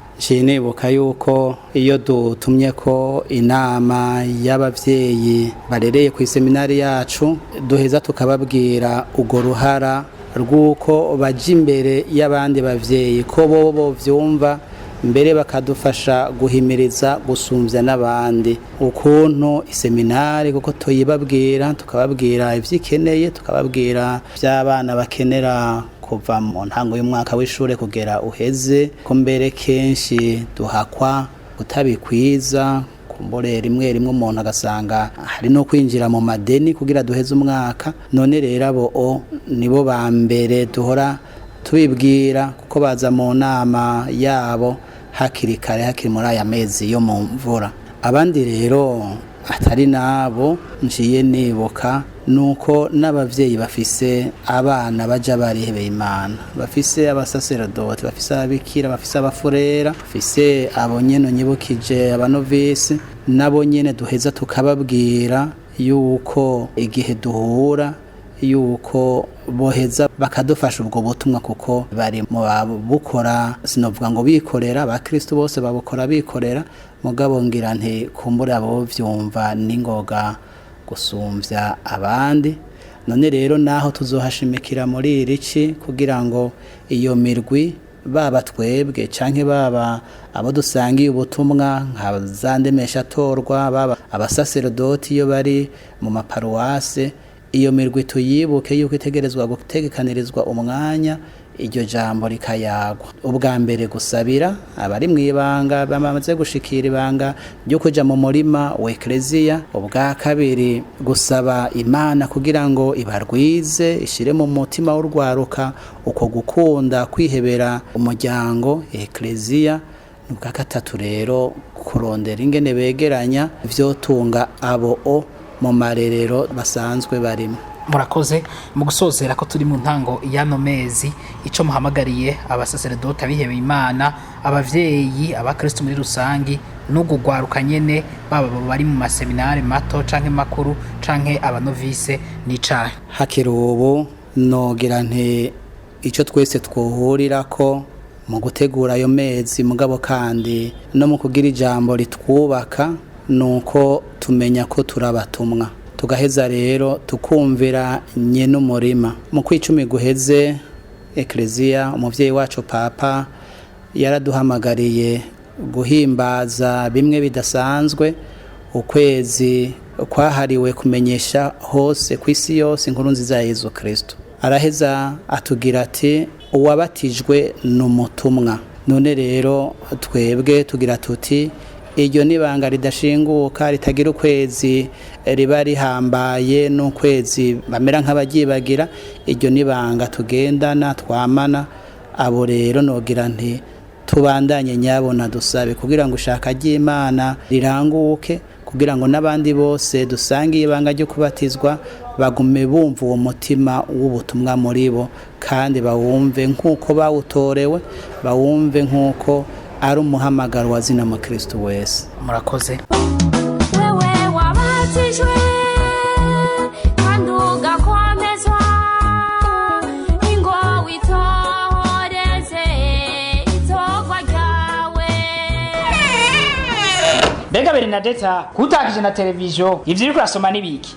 Nibuka yuko iyo dutumye ko inama y'abavyeyi barereye ku iseminari yacu, duheza tukababwira urwo ruhara rw'uko baja imbere y'abandi bavyeyi, ko bobo bovyumva mbere bakadufasha guhimiriza gusumvya n'abandi ukuntu iseminari, kuko tuyibabwira, tukababwira ivyikeneye, tukababwira vy'abana bakenera kuva mu ntango y'umwaka w'ishure kugera uheze, ko mbere kenshi duhakwa kutabikwiza, kumbure rimwe rimwe umuntu agasanga hari no kwinjira mu madeni kugira duheze umwaka. None rero abo nibo ba mbere duhora tubibwira, kuko baza mu nama yabo hakiri kare, hakiri muri aya mezi yo mu mvura. Abandi rero atari nabo njiye nibuka nuko n'abavyeyi bafise abana baja barihebeye Imana, bafise abasaserodoti, bafise ababikira, bafise abafurera, bafise abo nyene nyibukije abanovisi, nabo nyene duheza tukababwira yuko igihe duhura yuko boheza bakadufasha ubwo butumwa, kuko bari mu babukora, sinovuga ngo bikorera, abakristo bose babukora bikorera, mugabo ngira nti kumbura abo vyumva n'ingoga gusumvya abandi. None rero naho tuzohashimikira muri irici kugira ngo iyo mirwi, baba twebwe canke baba abo dusangiye ubutumwa nka za ndemesha torwa, baba abasaserodoti iyo bari mu maparuwase, iyo mirwi tuyibuke yuko itegerezwa gutegekanirizwa umwanya iryo jambo rikayagwa. Ubwa mbere gusabira abari mu ibanga bamaze gushikira ibanga ryo kuja mu murima wa Ekleziya, ubwa kabiri gusaba Imana kugira ngo ibarwize, ishire mu mutima w'urwaruka uko gukunda kwihebera umuryango Ekleziya, ubwa gatatu rero kurondera ingene begeranya ivyotunga abo o mu marerero basanzwe barimo. Murakoze. Mu gusozera, ko turi mu ntango y'ano mezi, ico muhamagariye abasaseredoti, abihebeye Imana, abavyeyi, abakristo muri rusangi, n'ubwo rwaruka nyene, baba bari mu maseminari mato canke makuru canke abanovise, n'icahe? Hakiri ubu nogira nti ico twese twohurirako mu gutegura ayo mezi, mugabo kandi no mu kugira ijambo ritwubaka, nuko tumenya ko turabatumwa, tugaheza rero tukumvira nyene umurima. Mu kwicumi guheze, Ekleziya, umuvyeyi wacu Papa yaraduhamagariye guhimbaza bimwe bidasanzwe ukwezi kwahariwe kumenyesha hose ku isi yose inkuru nziza ya Yezu Kristo. Araheza atugira ati uwabatijwe ni umutumwa. None rero twebwe tugira tuti iryo nibanga ridashinguka, ritagira ukwezi riba rihambaye n'ukwezi bamera nk'abagibagira, iryo nibanga tugendana twamana. Abo rero nogira nti tubandanye nyabona dusabe kugira ngo ushaka ry'Imana riranguke, kugira ngo n'abandi bose dusangiye ibanga ryo kubatizwa bagume bumva uwo mutima w'ubutumwa muri bo, kandi bawumve nk'uko bawutorewe, bawumve nk'uko ari umuhamagaro wa zina mu Kristo wese. Murakoze. Wewe wabatijwe kandi ugakomezwa, ingo witoreze itorwa ryawe. Mbega Bernadeta, kutakije na televiziyo, ivyo uriko urasoma n'ibiki?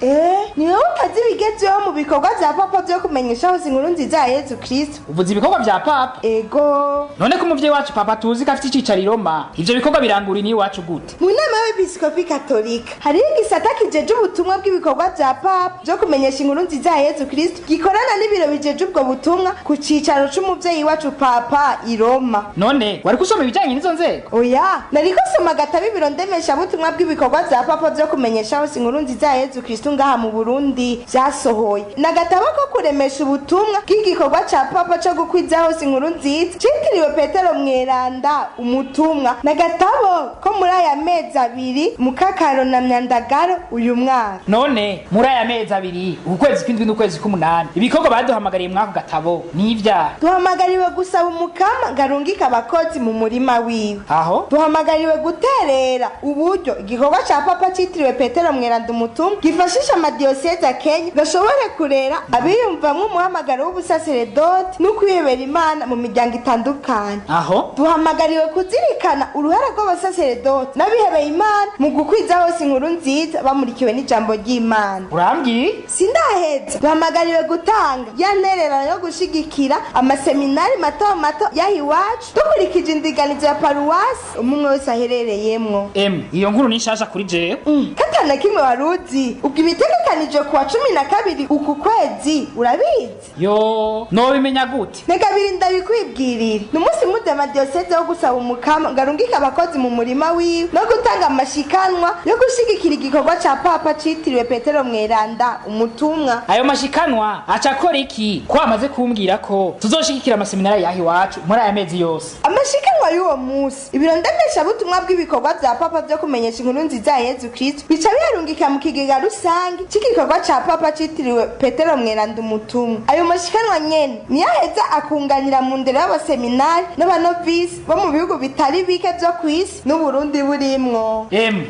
Ni wowe utazi ibigezweho mu bikorwa vya papa vyo kumenyesha hose inkuru nziza ya Yezu Kristo. Uvuze ibikorwa vya papa? Ego. None ko umuvyeyi wacu papa tuzi ko afite icicaro i Roma, ivyo bikorwa birangura iwacu gute? Mu nama y'abepiskopi katolika hariho igisata kijeje ubutumwa bw'ibikorwa vya papa vyo kumenyesha inkuru nziza ya Yezu Kristo, gikorana n'ibiro bijeje ubwo butumwa ku cicaro c'umuvyeyi wacu papa i Roma. None wariko usoma ibijanye n'izo nzego? Oya, nariko soma agatabo ibiro ndemeshabutumwa bw'ibikorwa vya papa vyo kumenyesha hose inkuru nziza ya Yezu Kristo ngaha mu Burundi vyasohoye. Ni agatabo ko kuremesha ubutumwa bw'igikorwa ca papa co gukwiza hose inkuru nziza citiriwe Petero Mweranda umutumwa. Ni agatabo ko muri aya mezi abiri Mukakaro na Myandagaro uyu mwaka. None muri aya mezi abiri, ukwezi kw'indwi n'ukwezi k'umunani, ibikorwa baduhamagariye mw'ako gatabo ni ivyaha? Duhamagariwe gusaba umukama ngo arungike abakozi mu murima wiwe. Aho duhamagariwe guterera uburyo igikorwa ca papa citiriwe Petero Mweranda umutumwa gifashisha amadiyoseze ya Kenya gashobore kurera abiyumvamwo umuhamagaro w'ubusaseredoti no kwihebera Imana mu miryango itandukanye. Aho duhamagariwe kuzirikana uruhara rw'abasaseredoti n'abihebeye Imana mu gukwiza hose inkuru nziza bamurikiwe n'ijambo ry'Imana. Urambwiye? Sindaheza. Duhamagariwe gutanga ya ntererano yo gushigikira amaseminari mato mato y'aha iwacu dukurikije indinganizo ya paruwasi umwe wese aherereyemwo. Iyo nkuru ni nshasha kuri jewe. Katana kimwe waruzi ubwo ibitegekanijwe kuwa 12 uku kwezi urabizi? Yo, nobimenya gute? Negabiri ndabikwibwirira. Ni umunsi mpuzamadioseze wo gusaba umukama ngo arungike abakozi mu murima wiwe no gutanga amashikanwa yo gushigikira igikorwa ca papa citiriwe Petero Mweranda umutumwa. Ayo mashikanwa aca akora iki? Ko amaze kumbwira ko tuzoshigikira amaseminari y'aha iwacu muri aya mezi yose. Amashikanwa y'uwo munsi ibiro ndemeshabutumwa bw'ibikorwa vya papa vyo kumenyesha inkuru nziza ya Yezu Kristo bica biyarungika mu kigega rusange c'igikorwa ca papa citiriwe Petero Mweranda umutumwa. Ayo mashikanwa nyene niyo aheza akunganira mu ndero y'abaseminari n'abanovisi bo mu bihugu bitari bike vyo kw'isi n'Uburundi burimwo.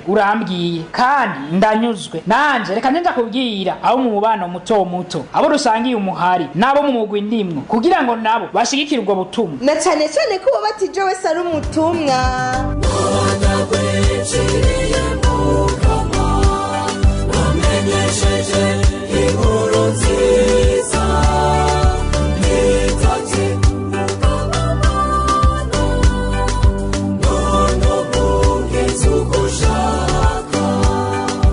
Urambwiye kandi ndanyuzwe. Nanje reka nje ndakubwira abo mu mubano muto muto, abo rusangiye umuhari n'abo mu mugwi ndimwo, kugira ngo nabo bashigikire ubwo butumwa. Na cane cane ko uwabatijwe wese ari umutumwa.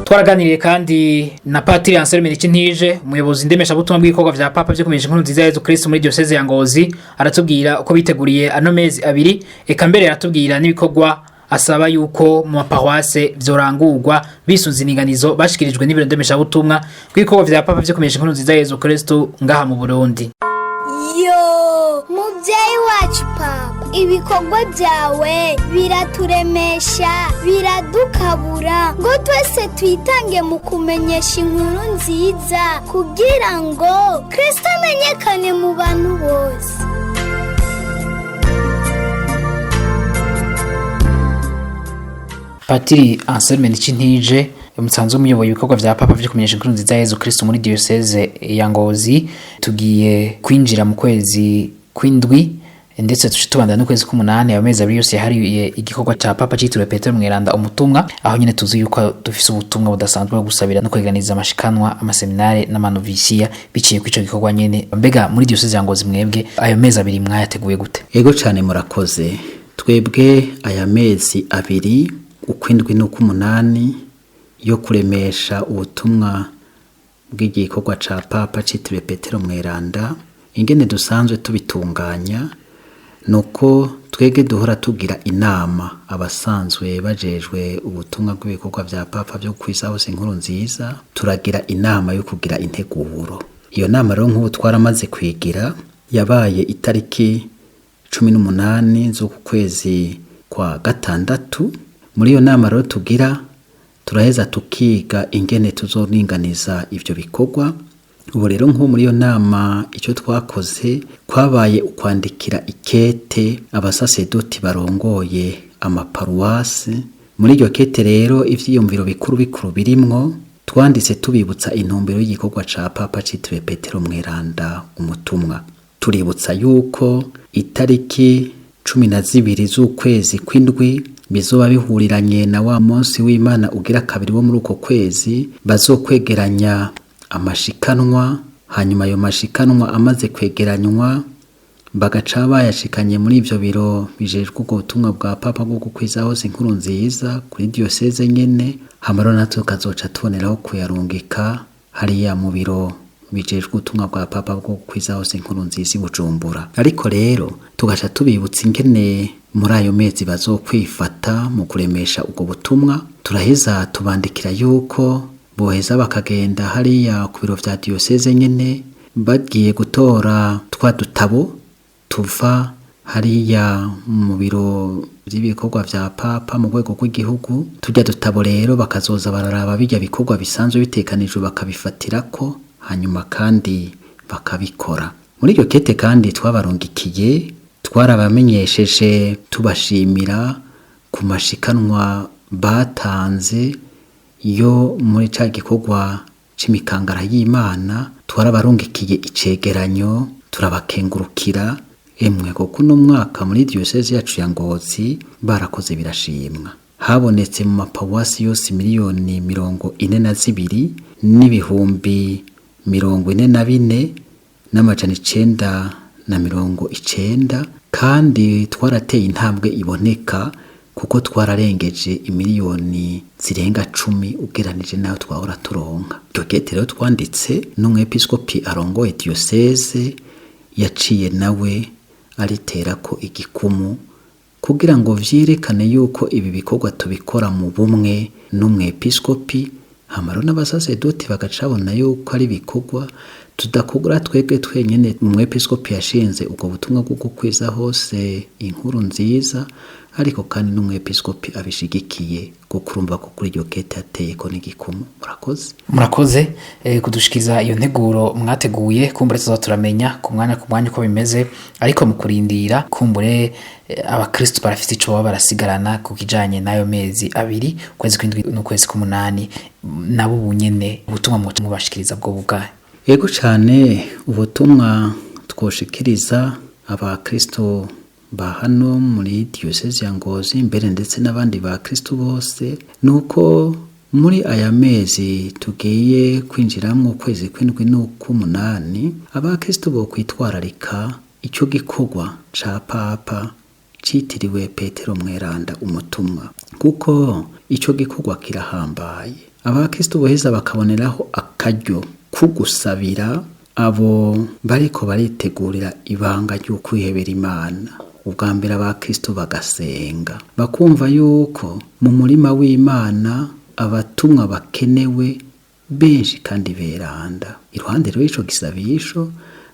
Twaraganiriye kandi na Patiri Anselme Nicintije, umuyobozi ndemeshabutumwa bw'ibikorwa vya papa vyo kumenyesha inkuru nziza ya Yezu Kristo muri diocese ya Ngozi, aratubwira uko biteguriye ano mezi abiri, eka mbere aratubwira n'ibikorwa asaba yuko mu maparuwase vyorangurwa bisunze indinganizo bashikirijwe n'ibiro ndemeshabutumwa bw'ibikorwa vya papa vyo kumenyesha inkuru nziza ya Yezu Kristo ngaha mu Burundi. Yo, muvyeyi wacu papa, ibikorwa byawe biraturemesha, biradukabura ngo twese twitange mu kumenyesha inkuru nziza kugira ngo Kristo amenyekane mu bantu bose. Patiri Anselme Nicintije, musanzwe umuyoboye ibikorwa vya papa vyo kumenyesha inkuru nziza ya Yezu Kristo muri diocese ya Ngozi, tugiye kwinjira mu kwezi kw'indwi ndetse tuce tubandana n'ukwezi k'umunani. Ayo mezi abiri yose yahariye igikorwa ca papa citiriwe Petero Mweranda umutumwa, aho nyene tuzi yuko dufise ubutumwa budasanzwe bwo gusabira no kweganiza amashikanwa, amaseminare n'amanovisiya biciye kw'ico gikorwa nyene. Mbega muri diocese ya Ngozi mwebwe ayo mezi abiri mwayateguye gute? Ego cane, murakoze. Twebwe aya mezi abiri, ukw'indwi n'ukw'umunani, yo kuremesha ubutumwa bw'igikorwa ca papa citiriwe Petero Mweranda, ingene dusanzwe tubitunganya nuko twebwe duhora tugira inama abasanzwe bajejwe ubutumwa bw'ibikorwa vya papa vyo kwisa hose inkuru nziza, turagira inama yo kugira integuro. Iyo nama rero nk'ubu twaramaze kwigira, yabaye itariki 18 z'uku kwezi kwa gatandatu. Muri iyo nama rero tugira turaheza tukiga ingene tuzoringaniza ivyo bikorwa. Ubu rero nko muri iyo nama icyo twakoze kwabaye ukwandikira ikete abasasedoti barongoye amaparuwasi. Muri iryo kete rero ivyiyumviro bikuru bikuru birimwo, twanditse tubibutsa intumbero y'igikorwa ca papa citiriwe Petero Mweranda umutumwa. Tuributsa yuko itariki 12 z'ukwezi kw'indwi bizoba bihuriranye na wa munsi w'Imana ugira kabiri wo muri uko kwezi, bazokwegeranya amashikanwa. Hanyuma ayo mashikanwa amaze kwegeranywa bagaca bayashikanye muri ivyo biro bijejwe ubwo butumwa bwa Papa bwo gukwiza hose inkuru nziza kuri diyoseze nyene, hama rero natwe tukazoca tuboneraho kuyarungika hariya mu biro bijejwe ubutumwa bwa Papa bwo gukwiza hose inkuru nziza i Bujumbura. Ariko rero tugaca tubibutsa ingene muri ayo mezi bazokwifata mu kuremesha ubwo butumwa. Turaheza tubandikira yuko boheza bakagenda hariya ku biro vya diyoseze nyene bagiye gutora twa dutabo tuva hariya mu biro vy'ibikorwa vya Papa mu rwego rw'igihugu. Turya dutabo rero bakazoza bararaba bijya bikorwa bisanzwe bitekanijwe bakabifatirako, hanyuma kandi bakabikora. Muri iryo kete kandi twabarungikiye twarabamenyesheje tubashimira ku mashikanwa batanze yo muri ca gikorwa c'imikangara y'Imana. Twarabarungikiye icegeranyo turabakengurukira, emwe kuko uno mwaka muri diyoseze yacu ya Ngozi barakoze birashimwa. Habonetse mu maparuwasi yose 42 n'ibihumbi 44 990, kandi twarateye intambwe iboneka kuko twararengeje imiliyoni zirenga 10 ugeranije nayo twahora turonka. Iryo kete rero twanditse n'umwepiskopi arongoye diyoseze yaciye nawe ariterako igikumu kugira ngo vyerekane yuko ibi bikorwa tubikora mu bumwe n'umwepiskopi, hama rero n'abasasedoti bagacabona yuko ari ibikorwa tudakora twebwe twenyene. Umwepiskopi yashinze ubwo butumwa bwo gukwiza hose inkuru nziza, ariko kandi n'umwepiskopi abishigikiye, kuko urumva ko kuri iryo kete ateyeko n'igikumu. Murakoze. Murakoze kudushikiza iyo nteguro mwateguye. Kumbure tuzoba turamenya ku mwanya ku mwanya uko bimeze, ariko mu kurindira kumbure abakristo barafite ico baba barasigarana ku kijanye n'ayo mezi abiri, ukwezi kw'indwi n'ukwezi k'umunani, nabo ubu nyene ubutumwa mubashikiriza bwo bubwahe? Yego cane, ubutumwa twoshikiriza abakristo ba hano muri diyoseze ya Ngozi mbere ndetse n'abandi bakristo bose, nuko muri aya mezi tugiye kwinjiramwo ukwezi kw'indwi n'uk'umunani, abakristo bo kwitwararika ico gikorwa ca Papa citiriwe Petero Mweranda umutumwa, kuko ico gikorwa kirahambaye. Abakristo boheza bakaboneraho akaryo kugusabira abo bariko baritegurira ibanga ryo kwihebera Imana. Ubwa mbere abakristo bagasenga bakumva yuko mu murima w'Imana abatumwa bakenewe benshi kandi beranda. Iruhande rero y'ico gisabisho,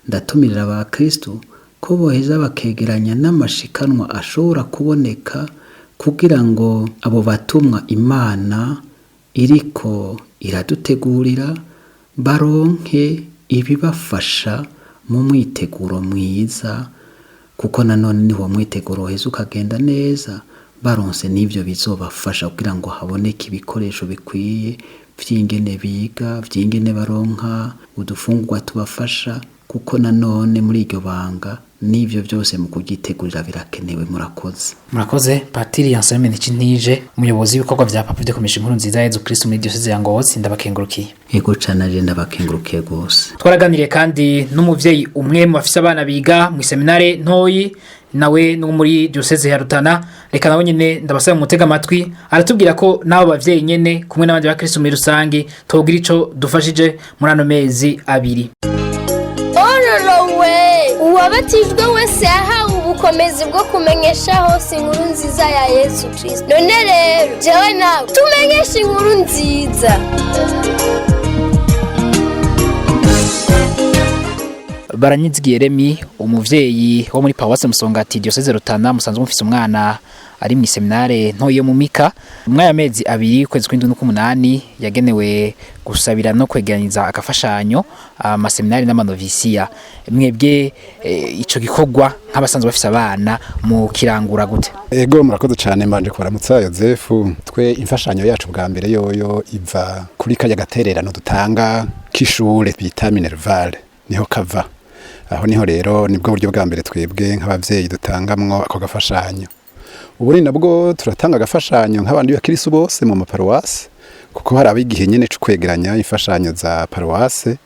ndatumirira abakristo ko boheza bakegeranya n'amashikanwa ashobora kuboneka kugira ngo abo batumwa Imana iriko iradutegurira baronke ibibafasha mu mwiteguro mwiza, kuko nanone niho mwiteguro uheza ukagenda neza baronse n'ivyo bizobafasha kugira ngo haboneke ibikoresho bikwiye vy'ingene biga, vy'ingene baronka udufungurwa tubafasha, kuko nanone muri iryo banga n'ivyo byose mu kuryitegurira birakenewe. Murakoze. Murakoze Patiri Anselme Nicintije, umuyobozi w'ibikorwa vya Papa vyo kumisha inkuru nziza ya Yezu Kristo muri diyoseze ya Ngozi, ndabakengurukiye. Yego cane, aje ndabakengurukiye gose. Twaraganiriye kandi n'umuvyeyi umwe mu bafise abana biga mu seminare ntoyi, nawe no muri diyoseze ya Rutana. Reka nawe nyene ndabasaba mutega amatwi, aratubwira ko n'abo bavyeyi nyene kumwe n'abandi bakristo muri rusange twogira ico dufashije muri ano mezi abiri. Ororowe, uwabatijwe wese yahawe ubukomezi bwo kumenyesha hose inkuru nziza ya Yesu Kristo. None rero jewe nawe tumenyeshe inkuru nziza. Baranyizigiye Remi, umuvyeyi wo muri Paruwasi Musongati, diyoseze Rutana, musanzwe mufise umwana ari mu seminare ntoyi yo mu Mika. Mwaya mezi abiri, ukwezi kw'indwi n'uk'umunani, yagenewe gusabira no kwegeraniza agafashanyo amaseminari n'amanovisiya. Mwebwe ico gikorwa nk'abasanzwe bafise abana mu kirangura gute? Ego, murakoze cyane. Mbanje kubaramutsa Yozefu. Twe imfashanyo yacu bwa mbere yoyo iva kuri kajya gatererano dutanga k'ishure bita Minerval, niho kava. Aho niho rero nibwo buryo bwa mbere twebwe nk'abavyeyi dutangamwo ako gafashanyo. Ubu nabwo turatanga agafashanyo nk'abandi bakirisu bose mu maparuwase, kuko hari abigihe nyene co kwegeranya imfashanyo za paruwase.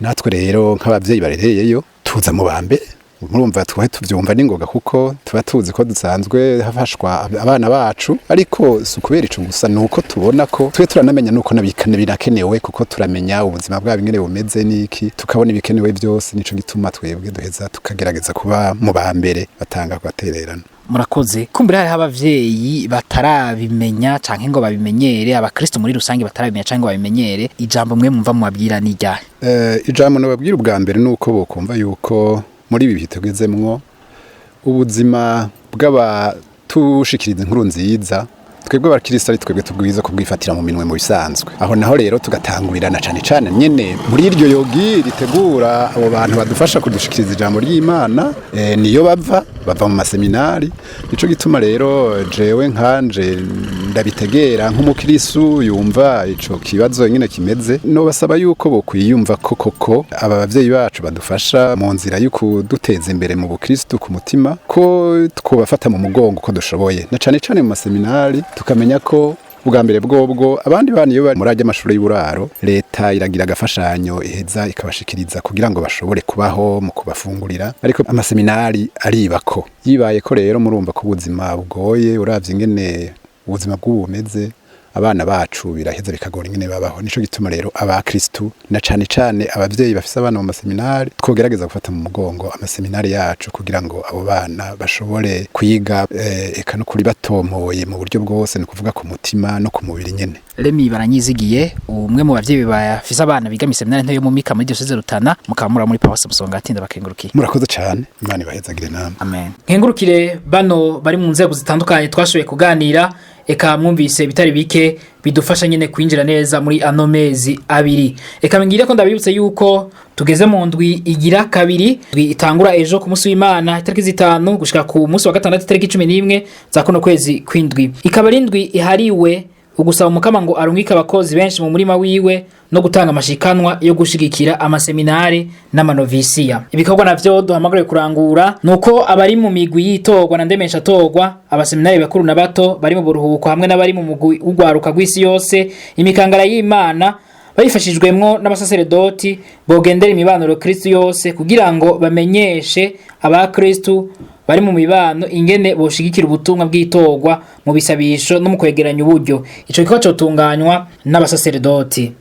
Natwe rero nk'abavyeyi barereyeyo tuza mu bambere, murumva tuhe tuvyumva n'ingoga, kuko tuba tuzi ko dusanzwe hafashwa abana bacu. Ariko si ukubera ico gusa, nuko tubona ko twe turanamenya nuko nabikane birakenewe, kuko turamenya ubuzima bwabo ingene bumeze niki, tukabona ibikenewe byose. Nico gituma twebwe duheza tukagerageza kuba mu bambere batanga kubatererana. Murakoze. Kumbura hariho abavyeyi batarabimenya canke ngo babimenyere, abakristo muri rusange batarabimenya canke ngo babimenyere, ijambo mwe mumva mubabwira ni iryahe? Ijambo nababwira ubwa mbere nuko bokumva yuko muri ibi bihe tugezemwo, ubuzima bw'abatushikiriza inkuru nziza, twebwe abakristo ari twebwe tubwiza kubwifatira mu minwe mu bisanzwe. Aho naho rero tugatangurirana cane cane nyene muri iryo yogi ritegura abo bantu badufasha kudushikiriza ijambo ry'Imana, niyo bava mu maseminari. Nico gituma rero jewe nkanje ndabitegera nk'umukristo yumva ico kibazo nyene kimeze, no basaba yuko bokwiyumva ko koko aba bavyeyi bacu badufasha mu nzira yo kuduteza imbere mu bukristo ku mutima, ko twobafata mu mugongo ko dushoboye, na cane cane mu maseminari. Tukamenya ko ubwa mbere bwobwo abandi bana iyo bari muri ajya amashuri y'uburaro, leta iragira agafashanyo iheza ikabashikiriza kugira ngo bashobore kubaho mu kubafungurira, ariko amaseminari aribako yibaye ko rero murumva ko ubuzima bugoye. Uravye ingene ubuzima bw'ubu bumeze, abana bacu biraheza bikagora ingene babaho. Nico gituma rero abakristu na cane cane abavyeyi bafise abana mu maseminari twogerageza gufata mu mugongo amaseminari yacu, kugira ngo abo bana bashobore kwiga eka no kuri batomoye mu buryo bwose, ni kuvuga ku mutima no ku mubiri nyene. Remi Baranyizigiye, umwe mu bavyeyi bafise abana biga mu seminari nto yo mu Mika muri diocese Rutana, mukaba muri paruwasi Musongati, ndabakengurukiye. Murakoze cane, Imana ibahezagire namwe. Amen. Nkengurukire bano bari mu nzego zitandukanye twashoboye kuganira, eka mwumvise bitari bike bidufasha nyene kwinjira neza muri ano mezi abiri. Eka ngire ko ndabibutse yuko tugeze mu ndwi igira kabiri, ndwi itangura ejo ku munsi w'Imana itariki 5 gushika ku munsi wa gatandatu itariki 11 za kuno kwezi kw'indwi, ikaba ari indwi ihariwe ugusaba Umukama ngo arungike abakozi benshi mu murima wiwe no gutanga amashikanwa yo gushigikira amaseminari n'amanovisiya. Ibikorwa navyo duhamagariwe kurangura nuko abari mu migwi yitorwa na ndemesha torwa, abaseminari bakuru na bato bari mu buruhuko, hamwe n'abari mu mugwi w'ugwaruka rw'isi yose, imikangara y'Imana, babifashijwemwo n'abasaseredoti, bogendera imibano Kristo yose kugira ngo bamenyeshe abakristu bari mu mibano ingene boshigikira ubutumwa bw'itorwa mu bisabisho no mu kwegeranya uburyo. Ico gikorwa cotunganywa n'abasaseredoti.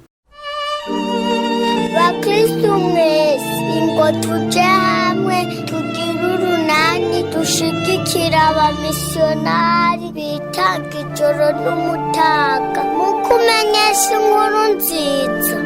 Bakristu mwese, ingo tuje hamwe tugire urunani, dushigikira abamisiyonari bitanga ijoro n'umutaga mu kumenyesha inkuru nziza.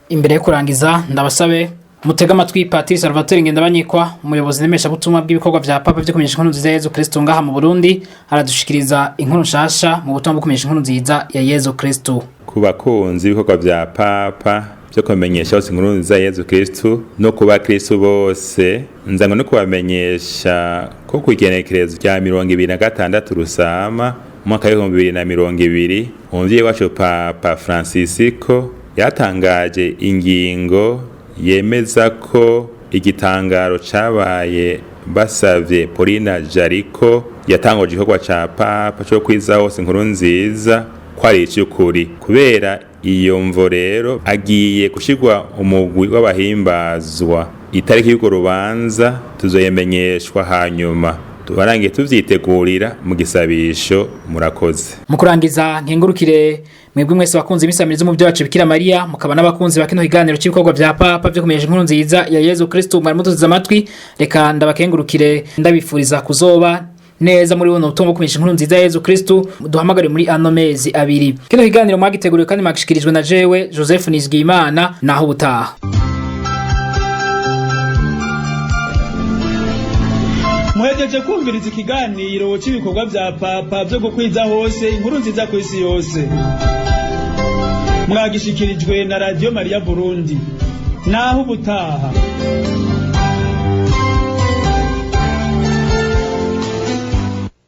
Imbere yo kurangiza, ndabasabe mutega amatwi Patiri Salvatore Ngendabanyikwa, umuyobozi nemeshabutumwa bw'ibikorwa vya Papa vyo kumenyesha inkuru nziza ya Yezu Kristo ngaha mu Burundi, aradushikiriza inkuru nshasha mu butumwa bwo kumenyesha inkuru nziza ya Yezu Kristo. Ku bakunzi b'ibikorwa vya Papa byo kumenyesha hose inkuru nziza ya Yezu Kristo no ku bakristo bose, nzango no kubamenyesha ko ku igenekerezo rya 26 Rusama umwaka w'2020, umuvyeyi wacu Papa Francisco yatangaje ingingo yemeza ko igitangaro cabaye basavye Paulina Jariko yatanguje igikorwa ca Papa co kwiza hose inkuru nziza ko ari ic'ukuri. Kubera iyo mvo rero agiye gushirwa umugwi w'abahimbazwa. Itariki y'urwo rubanza tuzoyemenyeshwa hanyuma, tubarangiye tuvyitegurira mu gisabisho. Murakoze. Mu kurangiza, nkengurukire mwebwe mwese bakunzi b'isamirizi mu byacu Bikira Mariya, mukaba n'abakunzi ba kino kiganiro cy'ibikorwa vya Papa vyo kumenyesha inkuru nziza ya Yezu Kristo. Mwari mutuzize amatwi, reka ndabakengurukire, ndabifuriza kuzoba neza muri buno butumwa bwo kumenyesha inkuru nziza ya Yezu Kristo duhamagare muri ano mezi abiri. Kino kiganiro mwagiteguriwe kandi mwagishikirijwe na jewe Joseph Nizigiyimana. Naho ubutaha. Muhejeje kumviriza ikiganiro cy'ibikorwa vya Papa vyo gukwiza hose inkuru nziza ku isi yose. Mwagishikirijwe na Radio Maria Burundi. Naho ubutaha.